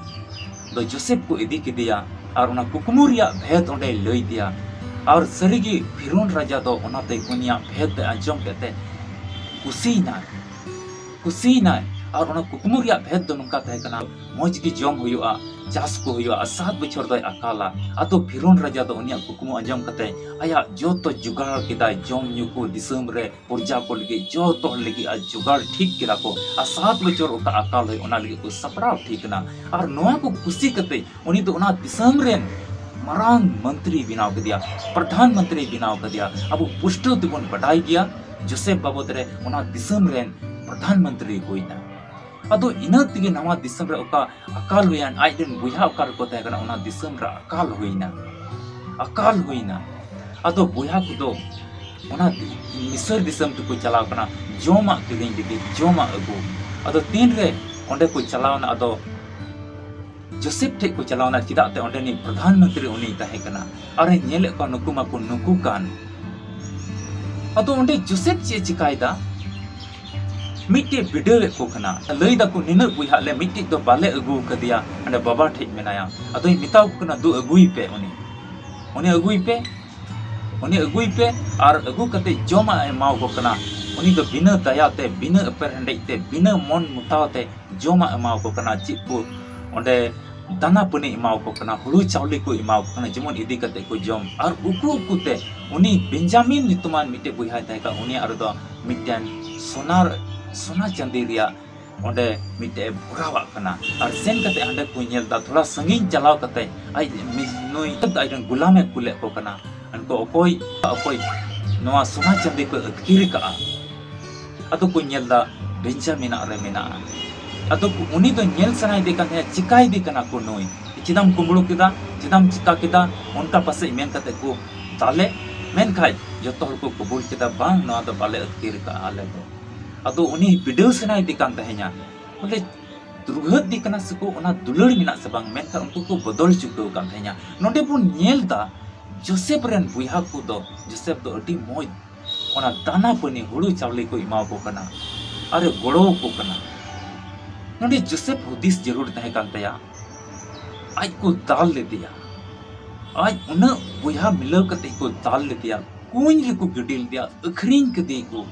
ᱟᱫᱚ ᱡᱳᱥᱮᱯ ᱠᱚ ᱤᱫᱤ ᱠᱮᱫᱮᱭᱟ ᱟᱨ ᱚᱱᱟ ᱠᱩᱠᱢᱩ ᱨᱮᱭᱟᱜ ᱵᱷᱮᱫ ᱚᱸᱰᱮᱭ ᱞᱟᱹᱭ ᱛᱮᱭᱟ᱾ ᱟᱨ ᱥᱟᱹᱨᱤᱜᱮ ᱯᱷᱤᱨᱳᱱ ᱨᱟᱡᱟ ᱫᱚ ᱚᱱᱟᱛᱮ ᱩᱱᱤᱭᱟᱜ ᱵᱷᱮᱫ ᱮ ᱟᱸᱡᱚᱢ ᱠᱮᱫ ᱛᱮ ᱠᱩᱥᱤᱭᱮᱱᱟᱭ, ᱠᱩᱥᱤᱭᱮᱱᱟᱭ᱾ ᱟᱨ ᱚᱱᱟ ᱠᱩᱠᱢᱩ ᱨᱮᱭᱟᱜ ᱵᱷᱮᱫ ᱫᱚ ᱱᱚᱝᱠᱟ ᱛᱟᱦᱮᱸ ᱠᱟᱱᱟ, ᱢᱚᱡᱽ ᱜᱮ ᱡᱚᱢ ᱦᱩᱭᱩᱜᱼᱟ, ᱪᱟᱥ ᱠᱚ ᱦᱩᱭᱩᱜᱼᱟ, ᱟᱨ ᱥᱟᱛ ᱵᱚᱪᱷᱚᱨ ᱫᱚᱭ ᱟᱠᱟᱞᱟ᱾ ᱟᱫᱚ ᱯᱷᱤᱨᱳᱱ ᱨᱟᱡᱟ ᱫᱚ ᱩᱱᱤᱭᱟᱜ ᱠᱩᱠᱢᱩ ᱟᱸᱡᱚᱢ ᱠᱟᱛᱮ ᱟᱭᱟᱜ ᱡᱚᱛᱚ ᱡᱚᱜᱟᱲ ᱠᱮᱫᱟᱭ, ᱡᱚᱢ ᱧᱩ ᱠᱚ ᱫᱤᱥᱚᱢ ᱨᱮ ᱯᱨᱚᱡᱟ ᱠᱚ ᱞᱟᱹᱜᱤᱫ, ᱡᱚᱛᱚ ᱦᱚᱲ ᱞᱟᱹᱜᱤᱫ ᱟᱨ ᱡᱚᱜᱟᱲ ᱴᱷᱤᱠ ᱠᱮᱫᱟ ᱠᱚ᱾ ᱟᱨ ᱥᱟᱛ ᱵᱚᱪᱷᱚᱨ ᱚᱠᱟ ᱟᱠᱟᱞ ᱦᱩᱭᱩᱜ, ᱚᱱᱟ ᱞᱟᱹᱜᱤᱫ ᱠᱚ ᱥᱟᱯᱲᱟᱣ ᱴᱷᱤᱠ ᱮᱱᱟ᱾ ᱟᱨ ᱱᱚᱣᱟ ᱠᱚ ᱠᱩᱥᱤ ᱠᱟᱛᱮ ᱩᱱᱤ ᱫᱚ ᱚᱱᱟ ᱫᱤᱥᱚᱢ ᱨᱮᱱ ᱢᱟᱨᱟᱝ ᱢᱚᱱᱛᱨᱤ ᱵᱮᱱᱟᱣ ᱠᱮᱫᱮᱭᱟ, ᱯᱨᱚᱫᱷᱟᱱ ᱢᱚᱱᱛᱨᱤ ᱵᱮᱱᱟᱣ ᱠᱮᱫᱮᱭᱟ᱾ ᱟᱵᱚ ᱯᱩᱥᱴᱟᱹᱣ ᱛᱮᱵᱚᱱ ᱵᱟᱰᱟᱭ ᱜᱮᱭᱟ ᱡᱳᱥᱮᱯ ᱵᱟᱵᱚᱫ ᱨᱮ, ᱚᱱᱟ ᱫᱤᱥᱚᱢ ᱨᱮᱱ ᱯᱨᱚᱫᱷᱟᱱ ᱢᱚᱱᱛᱨᱤ ᱦᱩᱭᱱᱟ᱾ ᱟᱫᱚ ᱤᱱᱟᱹ ᱛᱮᱜᱮ ᱱᱟᱣᱟ ᱫᱤᱥᱚᱢ ᱨᱮ ᱚᱠᱟ ᱟᱠᱟᱞ ᱦᱩᱭᱮᱱ, ᱟᱡ ᱨᱮᱱ ᱵᱚᱭᱦᱟ ᱚᱠᱟ ᱨᱮᱠᱚ ᱛᱟᱦᱮᱸ ᱠᱟᱱᱟ, ᱚᱱᱟ ᱫᱤᱥᱚᱢ ᱨᱮ ᱟᱠᱟᱞ ᱦᱩᱭᱱᱟ, ᱟᱠᱟᱞ ᱦᱩᱭᱱᱟ᱾ ᱟᱫᱚ ᱵᱚᱭᱦᱟ ᱠᱚᱫᱚ ᱚᱱᱟ ᱢᱤᱥᱨ ᱫᱤᱥᱚᱢ ᱛᱮᱠᱚ ᱪᱟᱞᱟᱣ ᱠᱟᱱᱟ ᱡᱚᱢᱟᱜ ᱠᱤᱨᱤᱧ ᱞᱟᱹᱜᱤᱫ, ᱡᱚᱢᱟᱜ ᱟᱹᱜᱩ᱾ ᱟᱫᱚ ᱛᱤᱱᱨᱮ ᱚᱸᱰᱮ ᱠᱚ ᱪᱟᱞᱟᱣᱱᱟ, ᱟᱫᱚ ᱡᱳᱥᱮᱯ ᱴᱷᱮᱡ ᱠᱚ ᱪᱟᱞᱟᱣᱱᱟ, ᱪᱮᱫᱟᱜ ᱛᱮ ᱚᱸᱰᱮᱱᱤᱡ ᱯᱨᱚᱫᱷᱟᱱ ᱢᱚᱱᱛᱨᱤ ᱩᱱᱤᱭ ᱛᱟᱦᱮᱸ ᱠᱟᱱᱟ᱾ ᱟᱨᱮ ᱧᱮᱞᱮᱫ ᱠᱚᱣᱟ ᱱᱩᱠᱩ ᱢᱟᱠᱚ ᱱᱩᱠᱩ ᱠᱟᱱ᱾ ᱟᱫᱚ ᱚᱸᱰᱮ ᱡᱳᱥᱮᱯ ᱪᱮᱫ ᱮ ᱪᱤᱠᱟᱭᱮᱫᱟ? ᱢᱤᱫᱴᱮᱡ ᱵᱤᱰᱟᱹᱣᱮᱫ ᱠᱚ ᱠᱟᱱᱟ᱾ ᱞᱟᱹᱭ ᱫᱟᱠᱚ, "ᱱᱤᱱᱟᱹᱜ ᱵᱚᱭᱦᱟ ᱟᱞᱮ ᱢᱤᱫᱴᱮᱡ ᱫᱚ ᱵᱟᱞᱮ ᱟᱹᱜᱩ ᱟᱠᱟᱫᱮᱭᱟ, ᱚᱸᱰᱮ ᱵᱟᱵᱟ ᱴᱷᱮᱡ ᱢᱮᱱᱟᱭᱟ᱾" ᱟᱫᱚᱭ ᱢᱮᱛᱟ ᱠᱚ ᱠᱟᱱᱟ, "ᱫᱩ ᱟᱹᱜᱩᱭ ᱯᱮ ᱩᱱᱤ, ᱩᱱᱤ ᱟᱹᱜᱩᱭ ᱯᱮ, ᱩᱱᱤ ᱟᱹᱜᱩᱭ ᱯᱮ ᱟᱨ ᱟᱹᱜᱩ ᱠᱟᱛᱮ ᱡᱚᱢᱟᱜ ᱮ ᱮᱢᱟᱣ ᱠᱚ ᱠᱟᱱᱟ᱾ ᱩᱱᱤ ᱫᱚ ᱵᱤᱱᱟᱹ ᱫᱟᱭᱟ ᱛᱮ, ᱵᱤᱱᱟᱹ ᱮᱯᱮᱨ ᱦᱮᱸᱰᱮᱡ ᱛᱮ, ᱵᱤᱱᱟᱹ ᱢᱚᱱ ᱢᱚᱛᱟᱣ ᱛᱮ ᱡᱚᱢᱟᱜ ᱮ ᱮᱢᱟᱣ ᱠᱚ ᱠᱟᱱᱟ᱾ ᱪᱮᱫ ᱠᱚ ᱚᱸᱰᱮ ᱫᱟᱱᱟ ᱯᱟᱹᱱᱤ ᱮᱢᱟᱣ ᱠᱚ ᱠᱟᱱᱟ, ᱦᱩᱲᱩ ᱪᱟᱣᱞᱮ ᱠᱚ ᱮᱢᱟᱣ ᱠᱚ ᱠᱟᱱᱟ, ᱡᱮᱢᱚᱱ ᱤᱫᱤ ᱠᱟᱛᱮ ᱠᱚ ᱡᱚᱢ᱾ ᱟᱨ ᱩᱠᱩ ᱩᱠᱩ ᱛᱮ ᱩᱱᱤ ᱵᱮᱧᱡᱟᱢᱤᱱ ᱧᱩᱛᱩᱢᱟᱱ ᱢᱤᱫᱴᱮᱡ ᱵᱚᱭᱦᱟᱭ ᱛᱟᱦᱮᱸ ᱠᱟᱱᱟ, ᱩᱱᱤᱭᱟᱜ ᱨᱮᱫᱚ ᱢᱤᱫᱴᱮᱱ ᱥᱚᱱᱟ, ᱥᱚᱱᱟ ᱪᱟᱸᱫᱤ ᱨᱮᱭᱟᱜ ᱚᱸᱰᱮ ᱢᱤᱫᱴᱮᱡ ᱮ ᱵᱷᱚᱨᱟᱣᱟᱜ ᱠᱟᱱᱟ᱾ ᱟᱨ ᱥᱮᱱ ᱠᱟᱛᱮ ᱦᱟᱸᱰᱮ ᱠᱚ ᱧᱮᱞ ᱫᱟ, ᱛᱷᱚᱲᱟ ᱥᱟᱺᱜᱤᱧ ᱪᱟᱞᱟᱣ ᱠᱟᱛᱮ ᱟᱡ ᱢᱤᱥ-, ᱱᱩᱭ ᱟᱡ ᱨᱮᱱ ᱜᱩᱞᱟᱢᱮ ᱠᱩᱞᱮᱫ ᱠᱚ ᱠᱟᱱᱟ, ᱩᱱᱠᱩ ᱚᱠᱚᱭ, ᱚᱠᱚᱭ ᱱᱚᱣᱟ ᱥᱚᱱᱟ ᱪᱟᱸᱫᱤ ᱠᱚ ᱟᱹᱛᱠᱤᱨ ᱠᱟᱜᱼᱟ? ᱟᱫᱚ ᱠᱚ ᱧᱮᱞ ᱫᱟ ᱵᱮᱧᱡᱟᱢᱤᱱᱟᱜ ᱨᱮ ᱢᱮᱱᱟᱜᱼᱟ᱾ ᱟᱫᱚ ᱠᱚ, ᱩᱱᱤ ᱫᱚ ᱧᱮᱞ ᱥᱟᱱᱟᱭᱮᱫᱮ ᱠᱟᱱ ᱛᱟᱦᱮᱸᱫ, ᱪᱤᱠᱟᱭᱮᱫᱮ ᱠᱟᱱᱟ ᱠᱚ ᱱᱩᱭ, ᱪᱮᱫᱟᱢ ᱠᱩᱢᱵᱽᱲᱩ ᱠᱮᱫᱟ, ᱪᱮᱫᱟᱢ ᱪᱤᱠᱟ ᱠᱮᱫᱟ, ᱚᱱᱠᱟ ᱯᱟᱥᱮᱡ ᱢᱮᱱ ᱠᱟᱛᱮ ᱠᱚ ᱫᱟᱞᱮ᱾ ᱢᱮᱱᱠᱷᱟᱡ ᱡᱚᱛᱚ ᱦᱚᱲ ᱠᱚ ᱠᱚᱵᱩᱞ ᱠᱮᱫᱟ, ᱵᱟᱝ, ᱱᱚᱣᱟ ᱫᱚ ᱵᱟᱞᱮ ᱟᱹᱛᱠᱤᱨ ᱠᱟᱜᱼᱟ ᱟᱞᱮ ᱫᱚ᱾ ᱟᱫᱚ ᱩᱱᱤ ᱵᱤᱰᱟᱹᱣ ᱥᱟᱱᱟᱭᱮᱫᱮ ᱠᱟᱱ ᱛᱟᱦᱮᱸᱧᱟ, ᱵᱚᱞᱮ ᱫᱩᱨᱦᱟᱹᱛ ᱫᱤ ᱠᱟᱱᱟ ᱥᱮᱠᱚ, ᱚᱱᱟ ᱫᱩᱞᱟᱹᱲ ᱢᱮᱱᱟᱜ ᱥᱮ ᱵᱟᱝ, ᱢᱮᱱᱠᱷᱟᱱ ᱩᱱᱠᱩ ᱠᱚ ᱵᱚᱫᱚᱞ ᱪᱩᱠᱟᱹᱣ ᱠᱟᱱ ᱛᱟᱦᱮᱸᱧᱟ᱾ ᱱᱚᱰᱮ ᱵᱚᱱ ᱧᱮᱞ ᱫᱟ, ᱡᱳᱥᱮᱯ ᱨᱮᱱ ᱵᱚᱭᱦᱟ ᱠᱚᱫᱚ, ᱡᱳᱥᱮᱯ ᱫᱚ ᱟᱹᱰᱤ ᱢᱚᱡᱽ ᱚᱱᱟ ᱫᱟᱱᱟ ᱯᱟᱹᱱᱤ ᱦᱩᱲᱩ ᱪᱟᱣᱞᱮ ᱠᱚ ᱮᱢᱟ ᱠᱚ ᱠᱟᱱᱟ ᱟᱨᱮ ᱜᱚᱲᱚ ᱟᱠᱚ ᱠᱟᱱᱟ᱾ ᱱᱚᱰᱮ ᱡᱳᱥᱮᱯ ᱦᱩᱫᱤᱥ ᱡᱟᱹᱨᱩᱲ ᱛᱟᱦᱮᱸ ᱠᱟᱱ ᱛᱟᱭᱟ, ᱟᱡ ᱠᱚ ᱫᱟᱞ ᱞᱮᱫᱮᱭᱟ, ᱟᱡ ᱩᱱᱟᱹᱜ ᱵᱚᱭᱦᱟ ᱢᱤᱞᱟᱹᱣ ᱠᱟᱛᱮ ᱠᱚ ᱫᱟᱞ ᱞᱮᱫᱮᱭᱟ, ᱠᱩᱧ ᱨᱮᱠᱚ ᱜᱤᱰᱤ ᱞᱮᱫᱮᱭᱟ, ᱟᱹᱠᱷᱨᱤᱧ ᱠᱮᱫᱮᱭᱟ ᱠᱚ᱾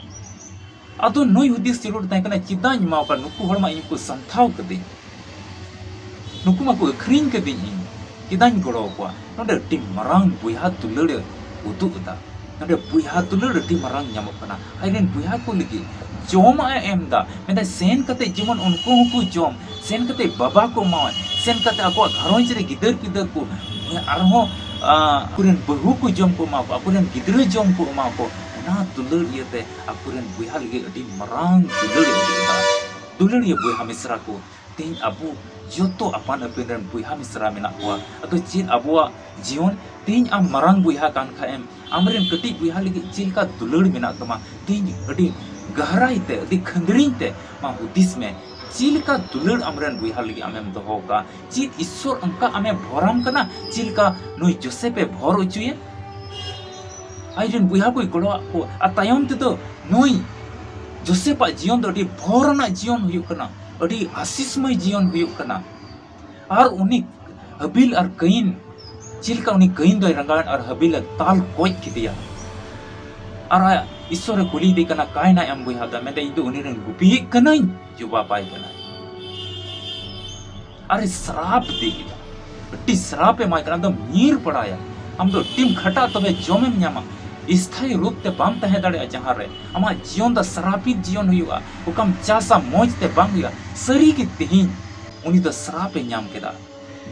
ᱟᱫᱚ ᱱᱩᱭ ᱦᱩᱫᱤᱥ ᱡᱟᱹᱨᱩᱲ ᱛᱟᱦᱮᱸ ᱠᱟᱱᱟ, ᱪᱮᱫᱟᱜ ᱤᱧ ᱮᱢᱟ ᱠᱚᱣᱟ? ᱱᱩᱠᱩ ᱦᱚᱲ ᱢᱟ ᱤᱧ ᱠᱚ ᱥᱟᱢᱴᱷᱟᱣ ᱠᱟᱹᱫᱤᱧ, ᱱᱩᱠᱩ ᱢᱟᱠᱚ ᱟᱹᱠᱷᱨᱤᱧ ᱠᱟᱹᱫᱤᱧ, ᱤᱧ ᱪᱮᱫᱟᱜ ᱤᱧ ᱜᱚᱲᱚ ᱟᱠᱚᱣᱟ? ᱱᱚᱰᱮ ᱟᱹᱰᱤ ᱢᱟᱨᱟᱝ ᱵᱚᱭᱦᱟ ᱫᱩᱞᱟᱹᱲ ᱮ ᱩᱫᱩᱜ ᱮᱫᱟ᱾ ᱱᱚᱰᱮ ᱵᱚᱭᱦᱟ ᱫᱩᱞᱟᱹᱲ ᱟᱹᱰᱤ ᱢᱟᱨᱟᱝ ᱧᱟᱢᱚᱜ ᱠᱟᱱᱟ᱾ ᱟᱡ ᱨᱮᱱ ᱵᱚᱭᱦᱟ ᱠᱚ ᱞᱟᱹᱜᱤᱫ ᱡᱚᱢᱟᱜ ᱮ ᱮᱢ ᱮᱫᱟ, ᱢᱮᱱᱫᱟᱭ, ᱥᱮᱱ ᱠᱟᱛᱮ ᱡᱮᱢᱚᱱ ᱩᱱᱠᱩ ᱦᱚᱸᱠᱚ ᱡᱚᱢ, ᱥᱮᱱ ᱠᱟᱛᱮ ᱵᱟᱵᱟ ᱠᱚ ᱮᱢᱟᱣᱟᱭ, ᱥᱮᱱ ᱠᱟᱛᱮ ᱟᱠᱚᱣᱟᱜ ᱜᱷᱟᱨᱚᱸᱡᱽ ᱨᱮ ᱜᱤᱫᱟᱹᱨ ᱯᱤᱫᱟᱹᱨ ᱠᱚ, ᱟᱨᱦᱚᱸ, ᱟ, ᱟᱠᱚᱨᱮᱱ ᱵᱟᱹᱦᱩ ᱠᱚ ᱡᱚᱢ ᱠᱚ ᱮᱢᱟ ᱠᱚ, ᱟᱠᱚᱨᱮᱱ ᱜᱤᱫᱽᱨᱟᱹ ᱡᱚᱢ ᱠᱚ ᱮᱢᱟ ᱠᱚ᱾ ᱚᱱᱟ ᱫᱩᱞᱟᱹᱲ ᱤᱭᱟᱹᱛᱮ ᱟᱠᱚᱨᱮᱱ ᱵᱚᱭᱦᱟ ᱞᱟᱹᱜᱤᱫ ᱟᱹᱰᱤ ᱢᱟᱨᱟᱝ ᱫᱩᱞᱟᱹᱲ ᱮ ᱩᱫᱩᱜ ᱮᱫᱟ᱾ ᱫᱩᱞᱟᱹᱲᱤᱭᱟᱹ ᱵᱚᱭᱦᱟ ᱢᱤᱥᱨᱟ ᱠᱚ, ᱛᱮᱦᱮᱧ ᱟᱵᱚ ᱡᱚᱛᱚ ᱟᱯᱟᱱ ᱟᱹᱯᱤᱱ ᱨᱮᱱ ᱵᱚᱭᱦᱟ ᱢᱤᱥᱨᱟ ᱢᱮᱱᱟᱜ ᱠᱚᱣᱟ᱾ ᱟᱫᱚ ᱪᱮᱫ ᱟᱵᱚᱣᱟᱜ ᱡᱤᱭᱚᱱ, ᱛᱮᱦᱮᱧ ᱟᱢ ᱢᱟᱨᱟᱝ ᱵᱚᱭᱦᱟ ᱠᱟᱱ ᱠᱷᱟᱡ ᱮᱢ, ᱟᱢᱨᱮᱱ ᱠᱟᱹᱴᱤᱡ ᱵᱚᱭᱦᱟ ᱞᱟᱹᱜᱤᱫ ᱪᱮᱫ ᱞᱮᱠᱟ ᱫᱩᱞᱟᱹᱲ ᱢᱮᱱᱟᱜ ᱛᱟᱢᱟ? ᱛᱮᱦᱮᱧ ᱟᱹᱰᱤ ᱜᱟᱦᱨᱟᱭ ᱛᱮ, ᱟᱹᱰᱤ ᱠᱷᱟᱹᱱᱫᱽᱨᱤᱧ ᱛᱮ ᱢᱟ ᱦᱩᱫᱤᱥ ᱢᱮ, ᱪᱮᱫ ᱞᱮᱠᱟ ᱫᱩᱞᱟᱹᱲ ᱟᱢᱨᱮᱱ ᱵᱚᱭᱦᱟ ᱞᱟᱹᱜᱤᱫ ᱟᱢᱮᱢ ᱫᱚᱦᱚ ᱟᱠᱟᱫᱼᱟ? ᱪᱮᱫ ᱤᱥᱥᱚᱨ ᱚᱱᱠᱟ ᱟᱢᱮ ᱵᱷᱚᱨᱟᱢ ᱠᱟᱱᱟ, ᱪᱮᱫ ᱞᱮᱠᱟ ᱱᱩᱭ ᱡᱳᱥᱮᱯ ᱮ ᱵᱷᱚᱨ ᱦᱚᱪᱚᱭᱮ? ᱟᱡᱨᱮᱱ ᱵᱚᱭᱦᱟ ᱠᱚᱭ ᱜᱚᱲᱚᱣᱟᱜ ᱠᱚ, ᱟᱨ ᱛᱟᱭᱚᱢ ᱛᱮᱫᱚ ᱱᱩᱭ ᱡᱳᱥᱮᱯᱟᱜ ᱡᱤᱭᱚᱱ ᱫᱚ ᱟᱹᱰᱤ ᱵᱷᱚᱨ ᱟᱱᱟᱜ ᱡᱤᱭᱚᱱ ᱦᱩᱭᱩᱜ ᱠᱟᱱᱟ, ᱟᱹᱰᱤ ᱟᱥᱤᱥᱢᱚᱭ ᱡᱤᱭᱚᱱ ᱦᱩᱭᱩᱜ ᱠᱟᱱᱟ᱾ ᱟᱨ ᱩᱱᱤ ᱦᱟᱵᱤᱞ ᱟᱨ ᱠᱟᱭᱤᱱ ᱪᱮᱫ ᱞᱮᱠᱟ ᱩᱱᱤ ᱠᱟᱹᱭᱤᱱ ᱫᱚᱭ ᱨᱟᱸᱜᱟᱣᱮᱱ ᱟᱨ ᱦᱟᱹᱵᱤᱞᱮ ᱫᱟᱞ ᱜᱚᱡ ᱠᱮᱫᱮᱭᱟ᱾ ᱟᱨ ᱟᱡ ᱤᱥᱥᱚᱨᱮ ᱠᱩᱞᱤᱭᱮᱫᱮ ᱠᱟᱱᱟ, "ᱚᱠᱟᱭᱮᱱᱟᱭ ᱟᱢ ᱵᱚᱭᱦᱟ ᱫᱚ?" ᱢᱮᱱᱫᱟ, "ᱤᱧ ᱫᱚ ᱩᱱᱤ ᱨᱮᱱ ᱜᱩᱯᱤᱭᱤᱡ ᱠᱟᱹᱱᱟᱹᱧ, ᱡᱚᱵᱟᱵᱟᱭ ᱠᱟᱱᱟᱭ᱾" ᱟᱨᱮ ᱥᱨᱟᱯ ᱤᱫᱤ ᱠᱮᱫᱟ, ᱟᱹᱰᱤ ᱥᱨᱟᱯ ᱮᱢᱟᱭ ᱠᱟᱱᱟ, ᱟᱫᱚᱢ ᱧᱤᱨ ᱵᱟᱲᱟᱭᱟ, ᱟᱢ ᱫᱚ ᱟᱹᱰᱤᱢ ᱠᱷᱟᱴᱟᱜ ᱛᱚᱵᱮ ᱡᱚᱢᱮᱢ ᱧᱟᱢᱟ, ᱥᱛᱷᱟᱭᱤ ᱨᱩᱯ ᱛᱮ ᱵᱟᱢ ᱛᱟᱦᱮᱸ ᱫᱟᱲᱮᱭᱟᱜᱼᱟ ᱡᱟᱦᱟᱸ ᱨᱮ, ᱟᱢᱟᱜ ᱡᱤᱭᱚᱱ ᱫᱚ ᱥᱨᱟᱯᱤᱛ ᱡᱤᱭᱚᱱ ᱦᱩᱭᱩᱜᱼᱟ, ᱚᱠᱟᱢ ᱪᱟᱥᱟ ᱢᱚᱡᱽ ᱛᱮ ᱵᱟᱝ ᱦᱩᱭᱩᱜᱼᱟ᱾ ᱥᱟᱹᱨᱤ ᱜᱮ ᱛᱮᱦᱮᱧ ᱩᱱᱤ ᱫᱚ ᱥᱨᱟᱯ ᱮ ᱧᱟᱢ ᱠᱮᱫᱟ᱾